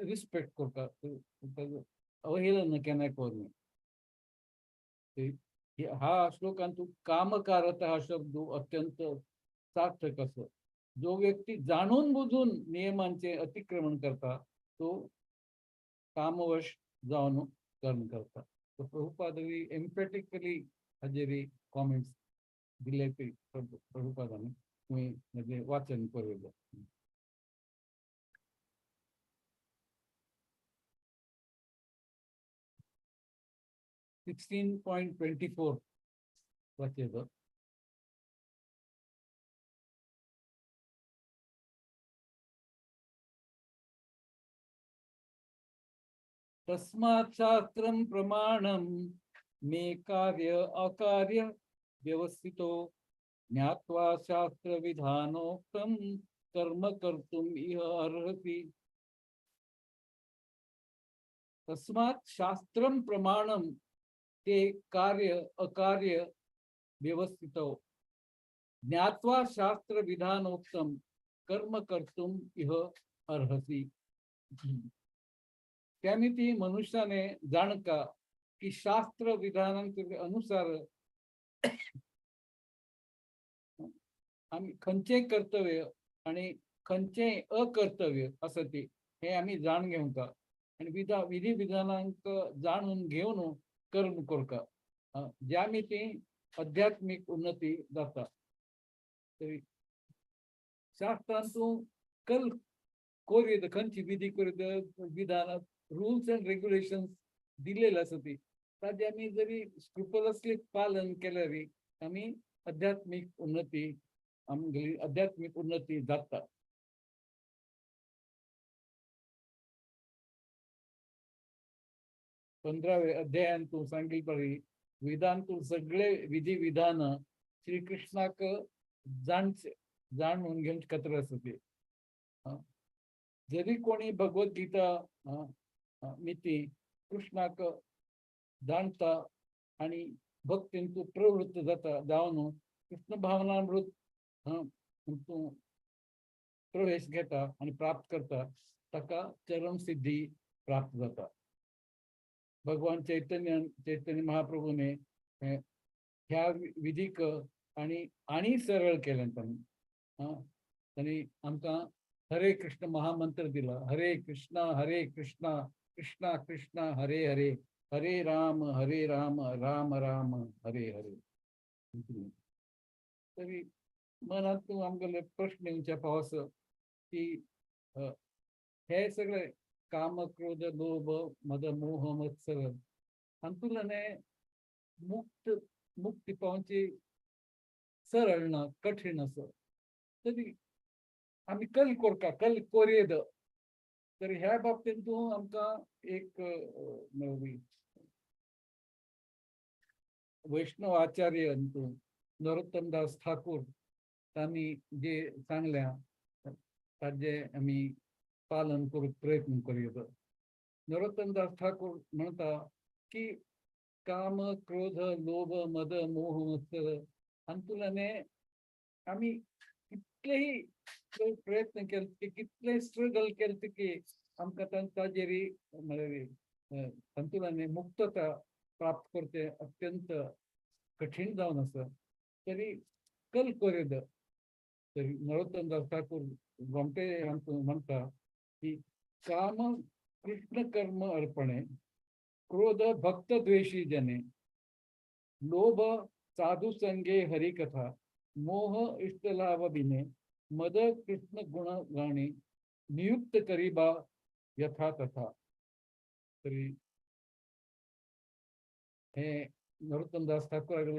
Speaker 1: रिस्पेक्ट करता, अवहेलना केन्नाय करूं. हा श्लोकांतू कामकारत हा शब्द अत्यंत सार्थक आसा. जो व्यक्ती जाणून बुजून नियमांचे अतिक्रमण करता तो कामवश जावन कर्म करता. तो प्रभुपाद एम्फेटिकली हाजेरी कॉमेंट्स दिले ते प्रभुपादांनी तुमी म्हणजे वाचन करूं. 16.24 वाचें. तस्मात् शास्त्रं प्रमाणं मे कार्य अकार्य व्यवस्थितो ज्ञात्वा शास्त्र विधानोक्तं कर्म कर्तुम इह अर्हसि. तस्मात् शास्त्रं प्रमाणं ते कार्य अकार्य व्यवस्थितो ज्ञात्वा शास्त्र विधानोक्तं कर्म कर्तुम इह अर्हसि. त्यामिती मनुष्याने जाणका की शास्त्र विधानांचे अनुसार आमी खंयचें कर्तव्य आनी खंयचें अकर्तव्य आसा ती हे आमी जाण घेवंका आनी विधी विधानांक जाणून घेवन कर्म करका, ज्या ती आध्यात्मीक उन्नती जाता. तरी शास्त्रांतू कल कोरीत खंयची विधी कोरीत विधान रुल्स अँड रेग्युलेशन्स दिलेले आसा ती ताजे आमी जरी स्क्रुपलसली पालन केल्यार आमी आध्यात्मीक उन्नती आमगेली आध्यात्मीक उन्नती जाता. 15व्या अध्यायान तूं सांगिल पळय वेदांतू सगळे विधी विधान श्रीकृष्णाक जाणून घेवचे खातीर आसा ते. जरी कोणी भगवद्गीता मिती कृष्णाक जाणता आनी भक्तींतू प्रवृत्त जाता जावन कृष्ण भावनामृत तूं प्रवेश घेता आनी प्राप्त करता ताका चरम सिद्धी प्राप्त जाता. भगवान चैतन्य चैतन्य महाप्रभूने ह्या विधीक आनी आनी सरळ केलें तांणी. तांणी आमकां हरे कृष्ण महामंत्र दिला. हरे कृष्णा हरे कृष्णा कृष्णा कृष्णा हरे हरे हरे राम हरे राम राम राम हरे हरे. तरी मनांत आमगेले प्रश्न येवचे पावस की हे सगळे काम क्रोध लोभ मद मोह मत्सर हातूंतल्यान मुक्त मुक्ती पावची सरळ ना, कठीण आसा. तरी आमी कल कोरका कल कोरेद. तर ह्या बाबतींत तूं आमकां एक वैष्णव आचार्य तूं नरोत्तम दास ठाकूर तांणी जे सांगल्या ताजे आमी पालन करूंक प्रयत्न करूया. नरोत्तम दास ठाकूर म्हणटा की काम क्रोध लोभ मद मोह मत्सर हातूंतल्यान आमी कितलेही प्रयत्न केले की कितले स्ट्रगल केले की आमकां ताजेर म्हळ्यार तातूंतल्यान मुक्तता प्राप्त करचें अत्यंत कठीण जावन आसा. तरी कल कोरेद. तरी नरोत्तम दास ठाकूर गोमटे म्हणटा की काम कृष्ण कर्म अर्पणे क्रोध भक्त द्वेषी जने लोभ साधु संगे हरिकथा मोह इष्टलाभ बिने मद कृष्ण गुण गाणे नियुक्त करीबा यथा तथा. तरी हे नरोत्तम दास ठाकूर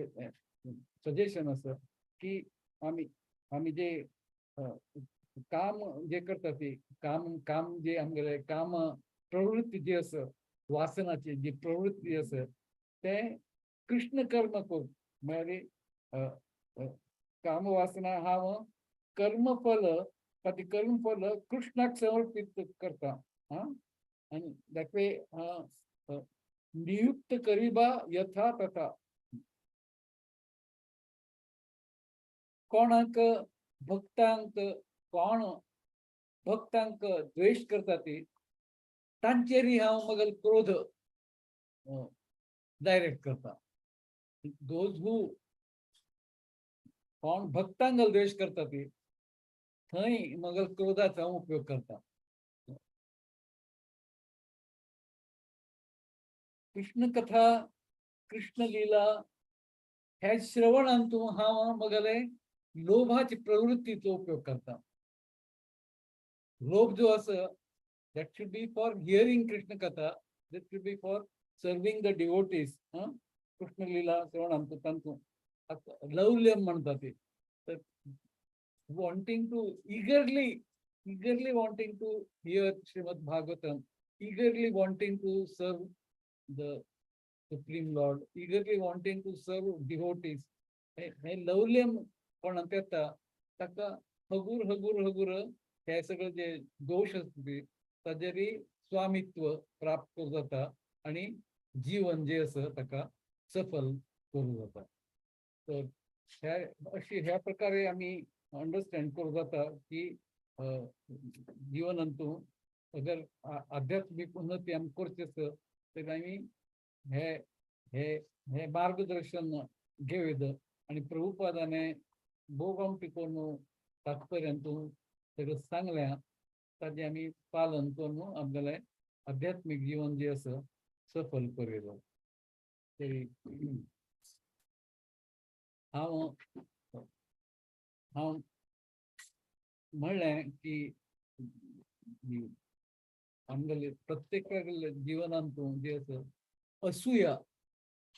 Speaker 1: सजेशन आसा की आमी आमी जे काम जे करता ती काम काम जे आमगेले काम प्रवृत्ती जी आसा, वासनाची जी प्रवृत्ती आसा ते कृष्ण कर्म करूं. म्हळ्यार काम वासना हांव कर्मफल ती कर्मफल कृष्णाक समर्पित करता. आनी that way नियुक्त करिबा यथा तथा. कोणाक भक्तांक कोण भक्तांक द्वेश करता ती तांचेरय हांव मगल क्रोध डायरेक्ट करता. Those who कोण भक्तांक द्वेश करता ती थंय मगल क्रोधाचो हांव उपयोग करता. कृष्ण कथा कृष्ण लीला ह्या श्रवणान तूं हांव मगले लोभाची प्रवृत्तीचो उपयोग करता. लोभ जो आसा that should be for hearing Krishna katha, that should be for serving the devotees. Krishna Leela श्रवणान तूं तांतूं लवल्यम म्हणटा ती, तर wanting to eagerly eagerly wanting to hear Srimad Bhagavatam, eagerly wanting to serve the Supreme Lord, eagerly wanting to serve devotees. हे लवल्यम कोणाक येता ताका हगूर हगूर हगूर हे सगळे जे दोश आसता ताजेरय स्वामित्व प्राप्त जाता आनी जीवन जे आसा ताका सफल करूं जाता. तर ह्या अशी ह्या प्रकारे आमी अंडरस्टँड करूं जाता की जिवनांतू अगर आध्यात्मीक उन्नती आमी करची आसा तर आमी हे हे हे मार्गदर्शन घेवं आनी प्रभुपादाने भोव आमकां करून तात्पर्यांतू सगळें सांगल्या ताजें आमी पालन करून आमगेलें आध्यात्मीक जीवन जें आसा सफल करूं. तरी हांव हांव म्हणलें की आमगेले प्रत्येकागेले जिवनांतू जे आसा असूया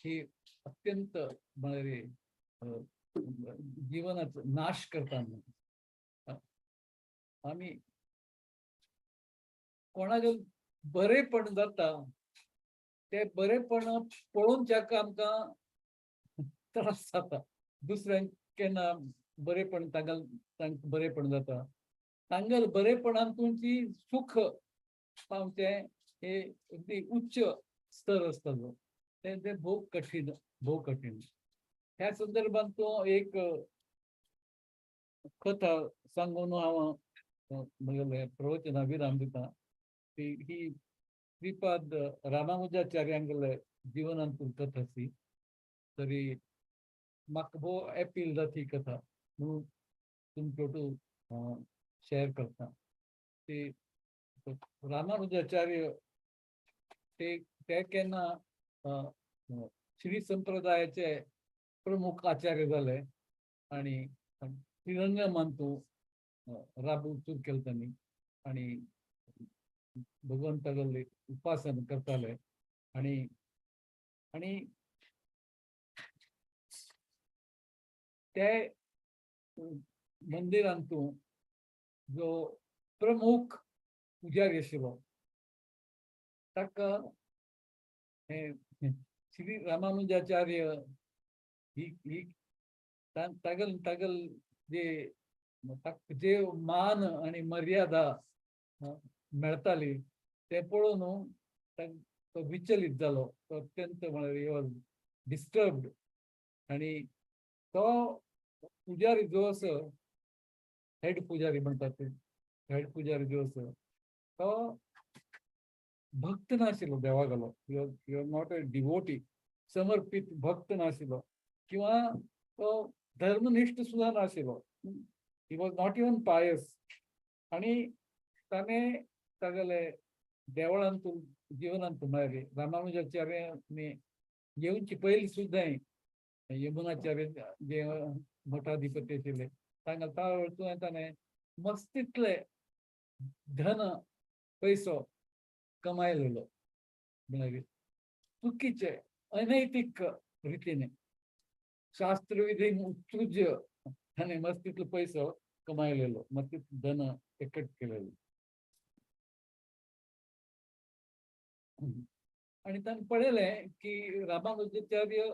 Speaker 1: ही अत्यंत म्हळ्यार जिवनाचो नाश करता. म्हणून आमी कोणाक बरेपण जाता ते बरेपण पळोवच्याक आमकां त्रास जाता. दुसऱ्यांक केन्ना बरेपण तांकां तांकां बरेपण जाता तांगेल बरेपणान तुमची सुख पावचें हे अगदी उच्च स्तर आसता, ते ते भोव कठीण भोव कठीण. ह्या संदर्भात तो एक कथा सांगून हांव म्हगेलें प्रवचना विराम दिता. ती ही श्रीपाद रामानुजाचार्यांगेले जिवनांतून कथा आसी. तरी म्हाका भोव एपील जाता ही कथा म्हणून तुमचे शेअर करता. ती रामानुजाचार्य ते ते केन्ना श्री संप्रदायाचे प्रमुख आचार्य जाले आनी श्रीरंगमांतू राबू सुरू केलें तांणी आनी भगवंतागेले उपासन करताले आनी आनी ते मंदिरांतू जो प्रमुख पुजारी आशिल्लो ताका हे श्री रामानुजाचार्य ही ही तागल तागल जे जे मान आनी मर्यादा मेळटाली ते पळोवन तो विचलित जालो, तो अत्यंत म्हळ्यार डिस्टर्ब्ड. आनी तो पुजारी जो आसा हेड पुजारी म्हणटात ते हेड पुजारी जो आसा तो भक्त नाशिल्लो देवागेलो, you are not a devotee, समर्पित भक्त नाशिल्लो किंवा तो धर्मनिष्ठ सुद्दां नाशिल्लो, he was not even pious. आनी ताणें तागेले देवळांतू जिवनांत म्हळ्यार रामानुजाचार्यांनी येवचे पयलीं सुद्दां यमुनाचार्य जे मठाधिपती आशिल्ले तांकां त्या ताणें मस्तीतले धन पयसो कमायलेलो, म्हळ्यार चुकीचे अनैतीक रितीने. शास्त्रविधी उत्सृज्य ताणें मस्त तितलो पयसो कमायलेलो, मस्त तितलें धन एकट केलेलो. आनी ताणें पळयलें की Ramanujacharya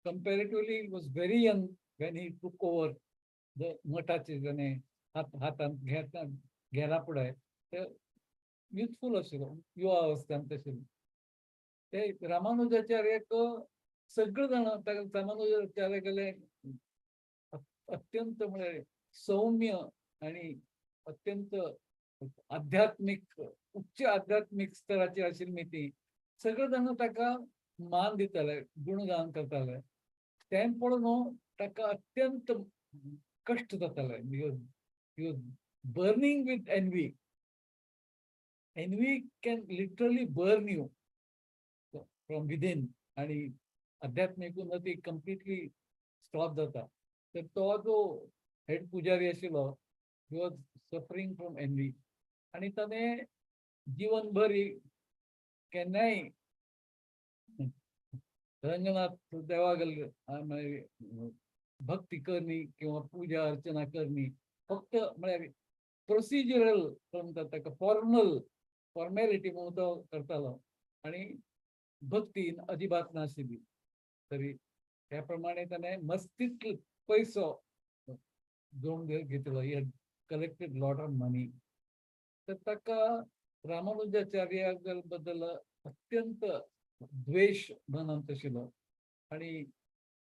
Speaker 1: comparatively was very young when he took over the मठाचे. ताणें हातांत घेता घेला फुडें ते युथफूल आशिल्लो, युवा अवस्थांत आशिल्लो. ते रामानुजाचार्याक सगळे जाणां ताका रामानुजाचार्यागेले अत्यंत म्हळ्यार सौम्य आणि अत्यंत आध्यात्मिक, उच्च आध्यात्मिक स्तराची आशिल्ली ती. सगळे जाण ताका मान दिताले, गुणगान करताले. तें पळोवन ताका अत्यंत कश्ट जाताले because he was burning with envy. Envy can literally burn you from within आणि आध्यात्मिक उन्नती कंप्लिटली स्टॉप जाता. तर तो जो हेड पुजारी आशिल्लो, he was suffering from envy आणि ताणें जीवनभर केन्नाय रंगनाथ देवागल भक्ती करणी किंवा पूजा अर्चना करणी, फक्त म्हळ्यार प्रोसिजरल म्हणटात ताका, फॉर्मल, फॉर्मेलिटी म्हणून तो करतालो आणि भक्ती अजिबात नाशिल्ली. तरी त्या प्रमाणे ताणें मस्तीत पयसो जोडून घेतलो. He collected lot of money. तर ताका रामानुजाचार्या बद्दल अत्यंत द्वेश मनांत आशिल्लो आणि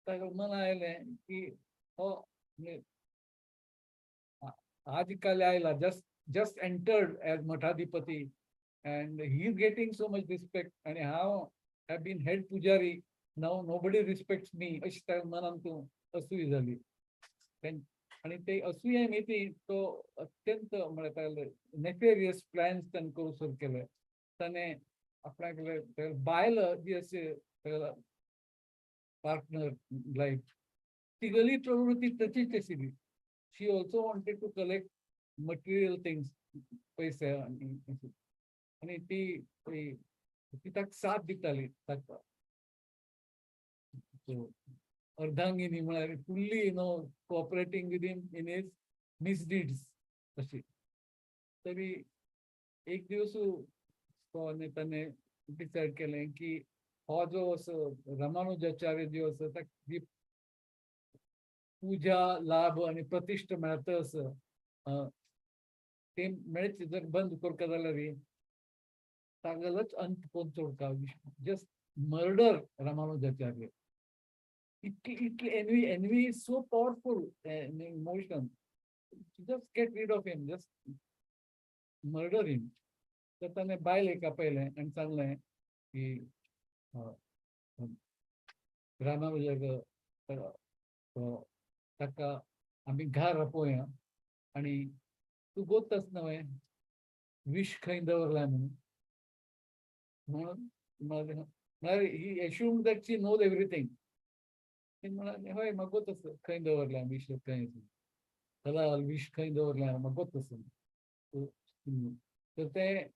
Speaker 1: ताका मना आयलें की हो म्हणजे आजकाल आयला, just entered as मठाधिपती and he is getting so much respect आणि हांव have been head Pujari, now nobody respects me, अशी त्या मनांत असूय जाली. आणि ते असूये ती तो अत्यंत म्हळ्यार नेफेरियस प्लॅन्स ताणें करूंक सुरू केले. ताणें आपणाक बायल जी अशी पार्टनर लायफ, तिगली प्रवृत्ती तशीच आशिल्ली. She also wanted to collect material things, पैसे आणि अशें. आणि ती ती ती ताका साथ दिताली ताका. So, अर्धांगिनी म्हळ्यार fully cooperating with him in his misdeeds अशी. तरी एक दिवस तो आनी ताणें डिसायड केलें की हो जो असो रामानुजाचार्य जो आसा, ताका जी पूजा लाभ आणि प्रतिष्ठा मेळटा आसा, ते मेळचे जर बंद करता जाल्यार तागेलोच अंत कोण चोडका, जस्ट मर्डर रामानुजाचार्य. इतली इतली envy. Envy is so powerful emotion. Just get rid of him, just murder him. तर ताणें बायलेक आपयलें आनी सांगलें की रामानुजाक ताका आमी घार आपोवया आणि तूं गोताच न्हय विष खंय दवरलाय म्हणून. म्हणून म्हळ्यार he assume that she knows everything. ती म्हणाली, हय, म्हाका गोत आसा खंय दवरलां विष, खंय हलाहल विष खंय दवरलां, म्हाका गोत आसा. तर तें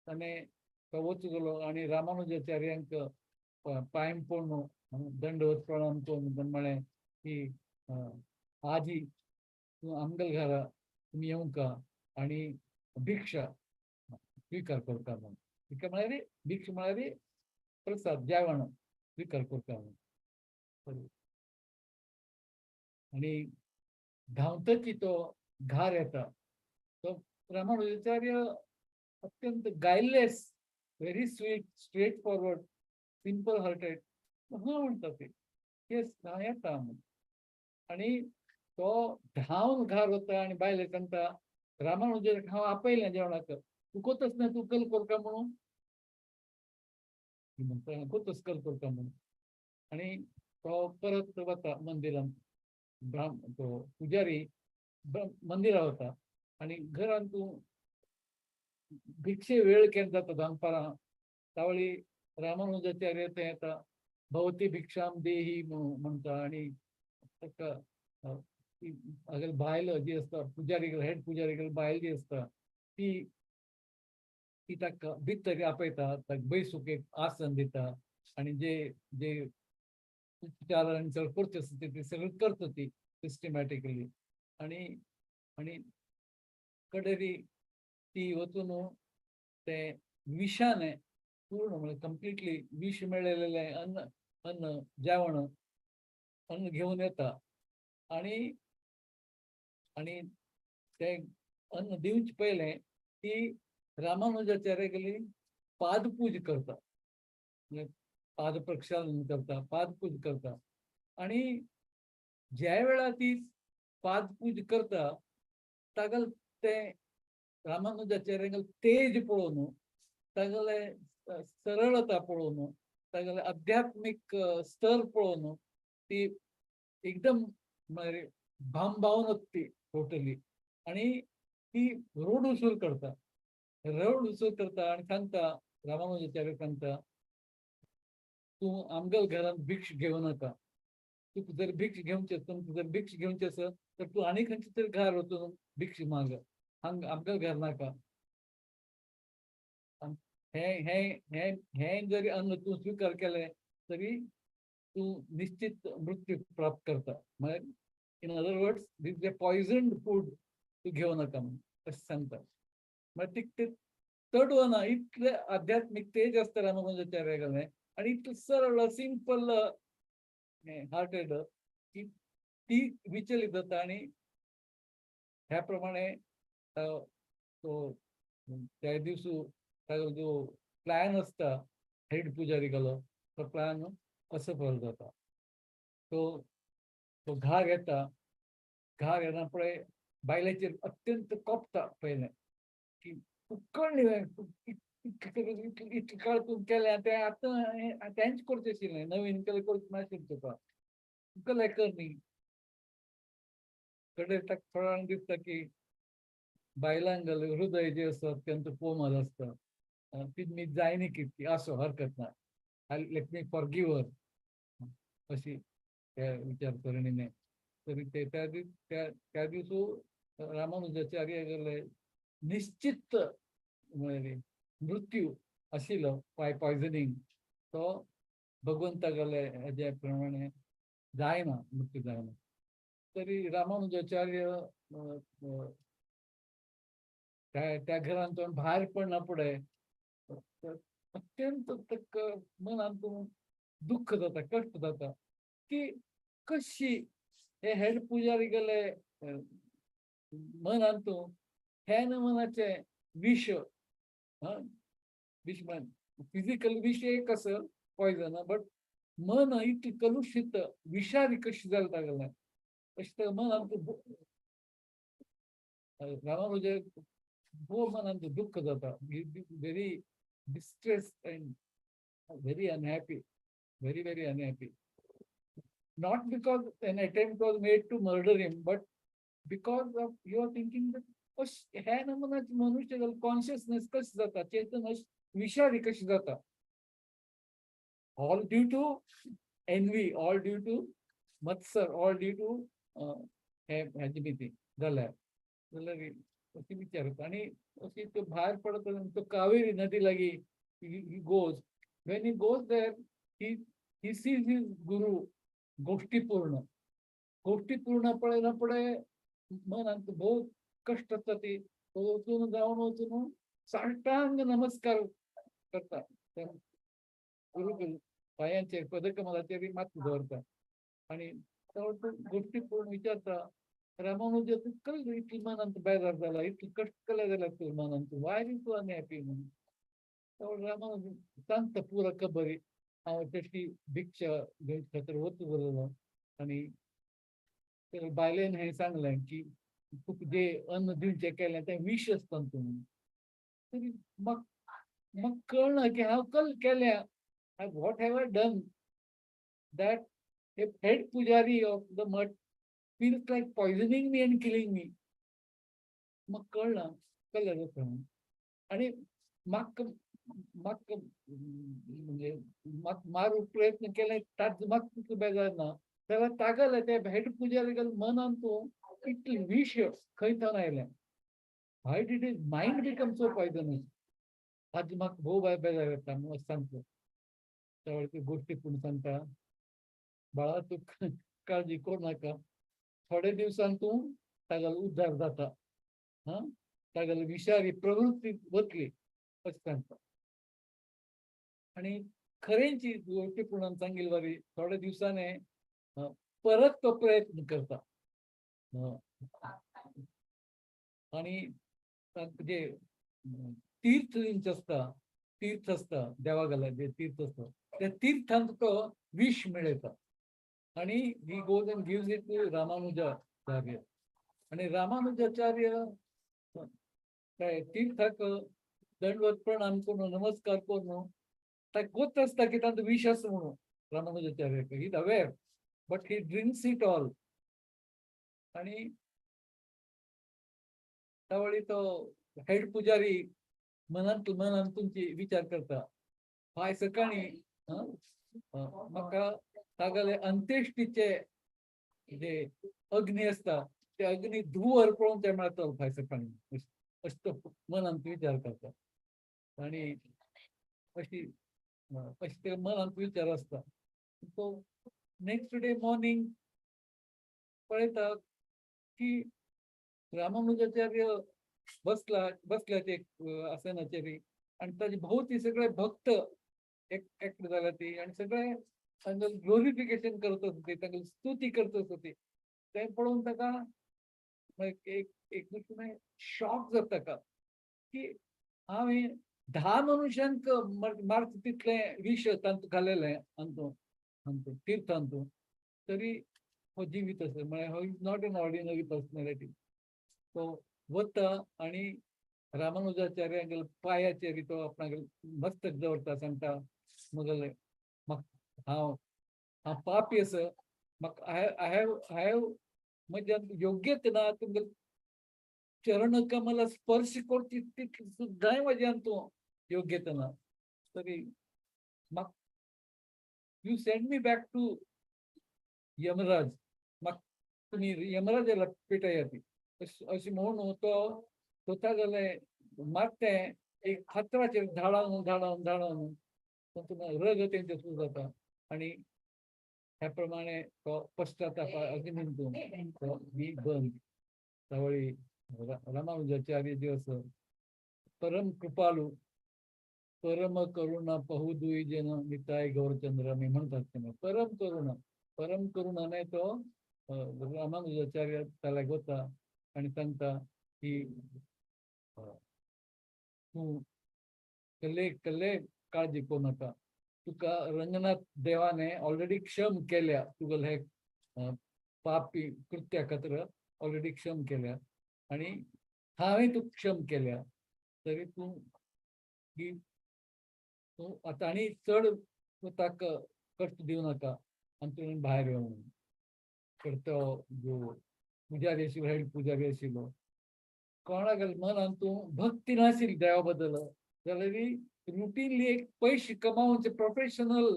Speaker 1: ताणें तो वचूंक गेलो आनी रामानुजाचार्यांक पांय पडून, दंडवत प्रणाम करून ताणें म्हळें की आजी, तूं आमगेल्या घरा तुमी येवंका आणि भिक्षा स्वीकार करता म्हणून. भिक्षा म्हळ्यार, भिक्षा म्हळ्यार प्रसाद, जेवण स्वीकार करता म्हणून. आणि धांवतची तो घार येता. तो रामानुजाचार्य अत्यंत guileless, very sweet, straight forward, simple hearted. हा म्हणटा ते, येस, हांव येता म्हणून. आणि तो धांवन घार वता आणि बायलेक सांगता, रामानुजाक हांव आपयलें जेवणाक, तूं कोतच ना तूं कल करता म्हणून. ती म्हणटा, कोतच कल करता म्हणून. आणि तो परत वता मंदिरांत. तो पुजारी मंदिरात वता आणि घरांत तूं भिक्षे वेळ केन्ना जाता दनपारां, तावळी रामानुजाचार्य ते येता, भवती भिक्षाम देही म्हणटा. आणि ताका ती हागेली बायल जी आसता, पुजारी, हेड पुजारी बायल जी आसता, ती ती ताका भितर आपयता, ताका बैसूक एक आसन दिता आणि जे जे उपचार आनी सगळें करचें आसता तें सगळें करता ती सिस्टमॅटिकली. आनी आनी कडेरी ती वचून तें विशाने पूर्ण म्हणजे कंप्लिटली विष मेळलेलें अन्न अन्न जेवण अन्न घेवन येता. आनी आनी तें अन्न दिवचे पयलें ती रामानुजाचार्यागेली पादपूज करता, म्हणजे पाद प्रक्षालन करता, पादपूज करता. आनी ज्या वेळार ती पादपूज करता तागेल तें रामानुजाचार्यागेल तेज पळोवन, तागेले सरळता पळोवन, तागेले आध्यात्मीक स्तर पळोवन ती एकदम म्हळ्यार भांबावन वता ती टोटली. आनी ती रोड सुरू करता, रोड सुरू करता आनी सांगता, रामानुजाचार्य सांगता, तूं आमगेल घरांत भिक्ष घेवं नाका. तुका जर भिक्ष घेवची आसा, तुका जर भिक्ष घेवची आसा तर तूं आनी खंयचे तरी घर वचून भिक्ष माग, हांग आमगेल घर नाका. हें हें हें हें जरी अन्न तूं स्विकार केलें तरी तूं निश्चित मृत्यू प्राप्त करता. म्हळ्यार in other words, this is a poisoned food, तूं घेवं नाका म्हणून अशें सांगता. म्हळ्यार ते तडवना, इतलें आध्यात्मीक तेज आसता रामानुजाचार्यागेलें आनी इतलें सरळ सिंपल हार्टेड की ती विचलित जाता. आनी ह्या प्रमाणे तो त्या दिवसू ताजो जो प्लॅन आसता हेड पुजारीगेलो तो प्लॅन असफल जाता. तो तो घार येता, घार येना पळय बायलेचेर अत्यंत कोपता पयलें की कळ्ळें इतलें काळ तूं केलें तें आतां तेंच करचें आशिल्लें, नवीन केलें करचें नाशिल्लें तुका, तुका कर न्ही. कडेन ताका थोड्या दिसता की बायलांक हृदय जें आसा अत्यंत कोमल आसता, ती मी जायनी कितकी आसो हरकत ना, let me forgive हर अशी त्या विचारसरणीने. तरी ते त्या त्या त्या दिवसू रामानुजाचार्य गेले निश्चित म्हळ्यार मृत्यू आशिल्लो बाय पॉयझनिंग, तो भगवंता गेले हेजे प्रमाणे जायना, मृत्यू जायना. तरी रामानुजाचार्य त्या त्या घरांतून भायर पडना फुडें अत्यंत ताका मनांत दुख्ख जाता, कश्ट जाता की कशी हे हेड पुजारी गेले मनांत हे मनाचें विश, विश फिजिकल विश एक आसा पॉयजन, बट मन इतलें कलुशीत विशारी कशी जालें तागेलें अशें ताका मनांत रामानुज भोव मनांत दुख्ख जाता. Very distressed and very unhappy, very very unhappy. Not because an attempt was made to murder him, but because of you are thinking that ह्या नमुन्याचे मनुष्य कॉन्शियसनेस कशें जाता, चेतन विशारी कशें जाता, all due to envy, all due to मत्सर, all due two हे हेजे भीती जाल्यार जाल्यार अशी विचार जाता. आनी अशी तो भायर पडत तो कावेरी नदी लागीं he goes. When he goes there, he sees his guru गोष्टीपूर्ण. गोष्टीपूर्ण पळयना फुडें मनांत भोव कश्ट जाता. ती तो वचून जावन वचून साष्टांग नमस्कार करता गुरु पायांचेर, पदकमलाचेर मात दवरता. आनी तो गोष्टीपूर्ण विचारता, रामानुज तुका इतलें मनांत बेजार जाला, इतलें कश्ट केलें जाल्यार तूं मनांत वाय तूं अनहॅपी म्हणून. तो रामानुज सांगता पुरा खबरी, हांव तशी भिक्षा घेवचे खातीर वता जालेलो आनी बायलेन हें सांगलें की तुका जें अन्न दिवचें केलें तें विश आसता तूं. तरी म्हाका म्हाका कळना की हांव कल केल्या, what have I done that a head pujari of the math feels like poisoning me and killing me. म्हाका कळना कळ्ळें जाता. आनी म्हाका म्हाका म्हणजे म्हाका मारूंक प्रयत्न केले ताजो म्हाका तितलो बेजार ना, जाल्यार तागेले ते हेड पुजारी मनान तूं इतलें विश खंय थावन आयलें, why did his mind become so poisonous, आज म्हाका भोव बेजार येता म्हणून सांगता. त्या वेळार गोश्टी पूण सांगता. बाळा, तूं काळजी करूं नाका, थोडे दिवसान तूं तागेलो उद्धार जाता, हां, तागेली विशारी प्रवृत्ती वतली अशें सांगता. आनी खरेंची गोष्टीपूर्ण सांगिल्ली वरी थोड्या दिवसांनी परत तो प्रयत्न करता आनी जे तीर्थ दिंचे आसता, तीर्थ आसता देवा गेल्यार जे तीर्थ आसता त्या तीर्थांत तो विश मेळयता आनी he goes and gives it to Ramanujacharya. आनी रामानुजाचार्य काय तीर्थाक दंडवत प्रणाम करून नमस्कार करून ताका गोत आसता की तांचो विश आसा म्हणून Ramanujacharya he is aware, but he drinks it all. आनी त्यावेळी तो हेड पुजारी मनांत मनांत तुमची विचार करता, फाय सकाळी म्हाका तागेले अंत्येष्टीचे जे अग्नी आसता ते अग्नी धुंवर पळोवन ते मेळटलो फाय सकाळी, अशें तो मनांत विचार करता. आनी अशी अशें ते मनांत विचार आसता. तो नेक्स्ट डे मॉर्निंग पळयता की रामानुजाचार्य बसला बसल्या ते आसनाचेर आनी ताजे भोवती सगळे भक्त एक एकटे जाल्या ती आनी सगळे तांगेलें ग्लोरिफिकेशन करत आसा ती, तांगेली स्तुती करत आसा ती. तें पळोवन ताका एक एक शॉक जाता ताका की हांवें 10 मनुष्यांक मारता तितलें विश तांतू घालेलें अंतू अंतू तीर्थांतू, तरी हो जिवीत आसा म्हळ्यार हो is not an ordinary personality. तो वता आनी रामानुजाचार्यांगेल्या पांयाचेर तो आपणागेले मस्तक दवरता, सांगता मगले म्हाका हांव हांव पापी आसा, म्हाका I have I have म्हज्यान योग्यत ना तुमगेले चरण कमल स्पर्श करची तितली सुद्दांय म्हज्यान तूं योग्यता ना, तरी म्हाका you send me back to Yamraj, म्हाका तुमी यमराजाला पेटयात अशें म्हणून तो स्वता जालें मारतें एक फातराचेर धाडावन धाडावन धाडावन तातूंत रग तेंचे सुरू जाता आनी ह्या प्रमाणे तो पश्चाताप अशें म्हणतो तो ही बंद. त्यावेळी रामानुजाचार्य जे आसा परम कृपालू परम करुणा पहु दुई जन निताय गौरचंद्र मी म्हणतात तेन्ना परम करुणा, परम करुणाने तो रामानुजाचार्य त्याला गोता आनी सांगता की तूं कल्ले कल्ले काळजी करूं नाका, तुका रंगनाथ देवाने ऑलरेडी क्षम केल्या, तुगेले हे पापी कृत्या खातीर ऑलरेडी क्षम केल्या आनी हांवें तुका क्षम केल्या, तरी तूं की तूं आतां आनी चड स्वताक कश्ट दिवं नाका आनी तुवें भायर यो म्हणून. तर तो जो पुजारी आशिल्लो हेड पुजारी आशिल्लो कोणाक मनान तूं भक्ती नाशिल्ली देवा बद्दल जाल्यार रुटीनली एक पयशे कमावचे प्रोफेशनल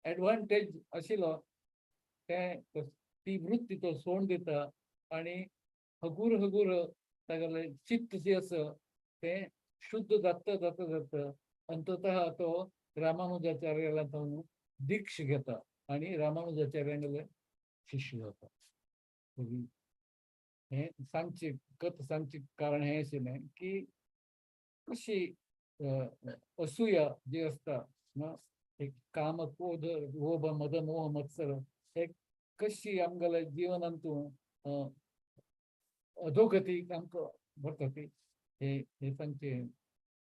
Speaker 1: एडवांटेज आशिल्लो तें ती वृत्ती तो सोडून दिता आनी हगूर हगूर तागेलें चित्त जें आसा तें शुद्ध जाता जाता जाता अंततः तो रामानुजाचार्याला तो दीक्ष घेता आनी रामानुजाचार्यांगेले शिष्य जाता. हें सांगचें कथा सांगचें कारण हें आशिल्लें की कशी असूया जी आसता ना, एक काम क्रोध लोभ मद मोह मत्सर हे कशी आमगेल्या जिवनांतू अधोगती आमकां व्हरता ती हे हे सांगचें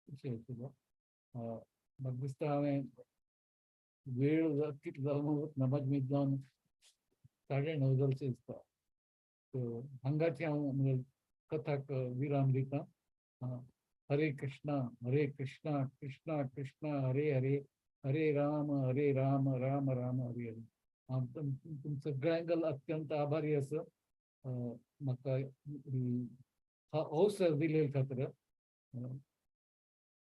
Speaker 1: विशय आशिल्लो. म्हाका दिसता हांवें वेळ कितलो जालो ना म्हाजें जावन 9:30 जालशें दिसता. हांगाचे हांव म्हगे कथाक विराम दिता. हरे कृष्णा हरे कृष्णा कृष्णा कृष्णा हरे हरे, हरे राम हरे राम राम राम हरे हरे. हांव तुम सगळ्यांक अत्यंत आभारी आसा म्हाका अवसर दिल्ले खातीर.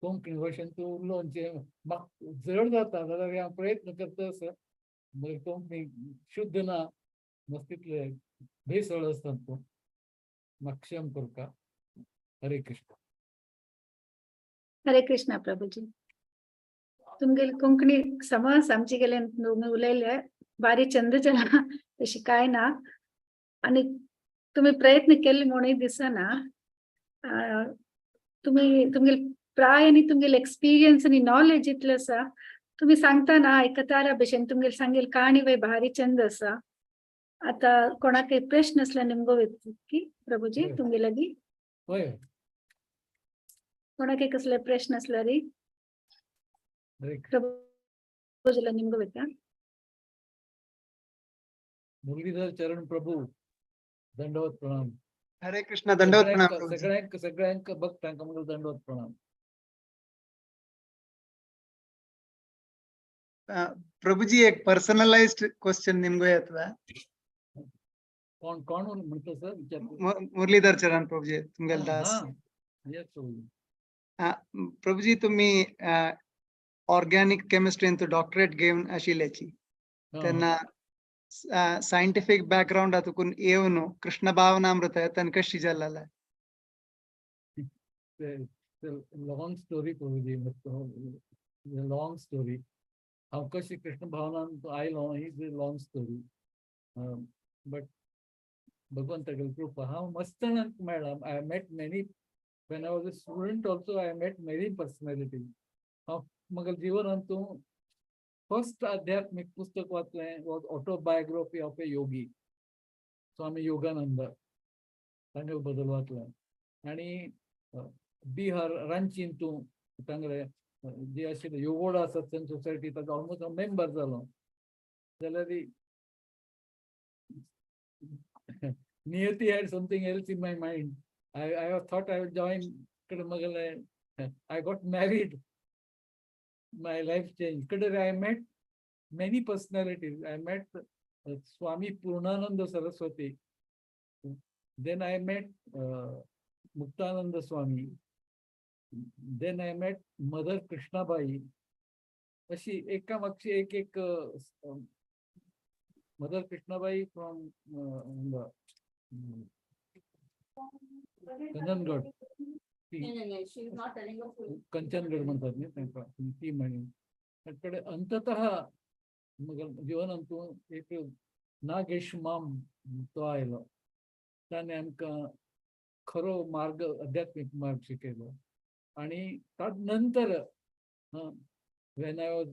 Speaker 1: कोंकणी भाशेन तूं उलोवचें म्हाका जड जाता जाल्यार हांव प्रयत्न करता आसा, मागीर कोंकणी शुद्ध ना मस्तीतले भेसळ आसता तूं, म्हाका क्षम करका. हरे कृष्ण.
Speaker 2: हरे कृष्णा प्रभुजी, तुमगेली कोंकणी समज आमचे गेले उलयले. भारी चंद जाला तशी काय ना आनी तुमी प्रयत्न केले म्हणूय दिसना. तुमी तुमगेले प्राय आनी तुमगेले एक्सपिरियन्स आनी नॉलेज इतलें आसा, तुमी सांगता ना आयकतारा भशेन. तुमगेले सांगेल काणी बाय भारी चंद आसा. आता कोणाकय प्रश्न आसल्यार निमगो की प्रभुजी तुमगे लागीं.
Speaker 1: हय.
Speaker 2: कोणाकय कसले प्रश्न आसल्यार प्रभुजीला निमगो वता.
Speaker 1: मुरलीधर चरण प्रभू, दंडवत प्रणाम.
Speaker 3: हरे कृष्ण, दंडवत प्रणाम प्रभुजी.
Speaker 1: सगळ्यांक सगळ्यांक भक्तांक मंगल दंडवत प्रणाम.
Speaker 3: प्रभुजी, एक पर्सनलाइज्ड क्वेश्चन निमगो येतला.
Speaker 1: कोण कोण म्हणतो सर, विचार.
Speaker 3: मुरलीधर चरण प्रभुजी, तुमगेल दास.
Speaker 1: येस प्रभुजी.
Speaker 3: प्रभुजी, तुम्ही ऑर्गॅनिक केमिस्ट्रींत डॉक्टरेट घेवन आशिल्ल्याची, तेन्ना सायंटिफिक बॅकग्राऊंड तुकून येवन कृष्ण भावनामृत तन कशी जाल्ला?
Speaker 1: लॉंग स्टोरी प्रभुजी, लॉंग स्टोरी. हांव कशी कृष्ण भावनान आयलो ही लॉंग स्टोरी, बट भगवंतागेली कृपा, हांव मस्त जाणांक मेळ्ळा. I met many when I was a student also. I met many personality. हांव म्हगेल्या जिवनांतू फर्स्ट आध्यात्मीक पुस्तक वाचलें was Autobiography of a Yogi, Swami Yogananda तांगेले बद्दल वाचलें. आनी बिहार रांचीन तूं तांगेले जे आशिल्ले योगोडा सत्संग सोसायटी, ताजो ऑलमोस्ट हांव मेंबर जालो. जाल्यार नियती had something else in my mind. I thought I would join. मगेले I got married. My life changed. कडे I met many personalities. I met Swami Purnananda Saraswati. Then I met Muktananda Swami. Then I met Mother Krishnabai. अशी एका मागची एक एक, mother Krishnabai from कंचनगड. कंचनगड म्हणतात न्ही तांकां, ती म्हणी कडे. अंततः मग जिवनांतू एक नागेश माम तो आयलो, ताणें आमकां खरो मार्ग, आध्यात्मीक मार्ग शिकयलो. आणि नंतर when I was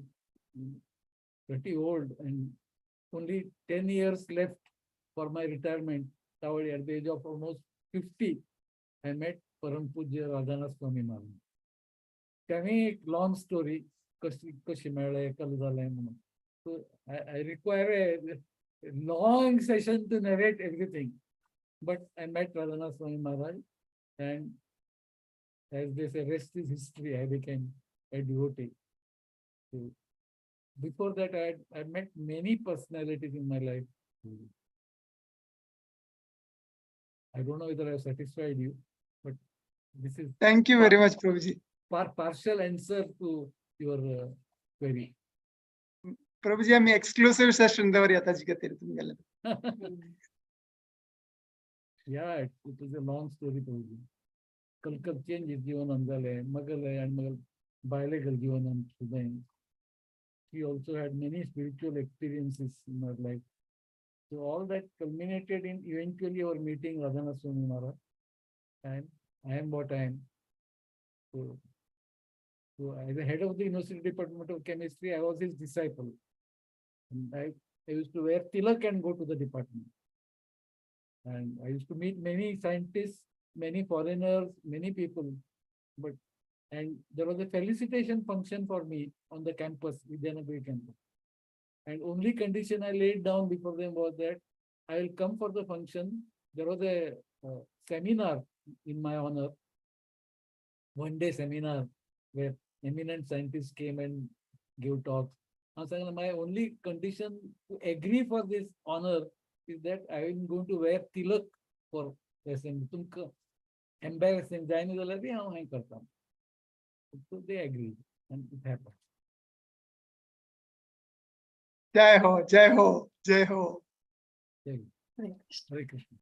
Speaker 1: pretty old and only 10 years left for my retirement, त्यावेळी at the age of almost 50, I met परमपूज्य राधानाथ स्वामी महाराज. त्यांनी एक लॉंग स्टोरी, कशी कशी मेळ्ळे, कशें जालें म्हणून. So I require a long session to narrate everything. But I met Radhanath Swami Maharaj, and as they say, rest is history. I became a devotee. So before that, I met many personalities in my life. I don't know whether I have satisfied you, but this is
Speaker 3: Thank you very much, Prabhuji.
Speaker 1: Partial answer to your query.
Speaker 3: Prabhuji, आम्ही exclusive Seshan दवरया ताजे खातीर तुमगेले.
Speaker 1: Yeah, it is a long story, Prabhuji. कलकल changes जीवनान जाले मगले आनी मग बायलेगेले जीवनान सुद्दां. She also had many spiritual experiences in her life. So all that culminated in eventually our meeting Radhanath Swami Maharaj, and I am what I am. So as the head of the University Department of Chemistry, I was his disciple. And I used to wear tilak and go to the department. And I used to meet many scientists, many foreigners, many people. And there was a felicitation function for me on the campus, Vidyanagari campus. And only condition I laid down before them was that I will come for the function. There was a seminar in my honor, 1 day seminar where eminent scientists came and gave talks. I was saying, my only condition to agree for this honor is that I am going to wear tilak for assembly. तुमकां embarrassing जायना जाल्यार बी हांव हें करता. So they agreed and it happened.
Speaker 3: जय हो, जय हो, जय हो.
Speaker 1: जय
Speaker 2: हरे कृष्ण.
Speaker 1: हरे कृष्ण.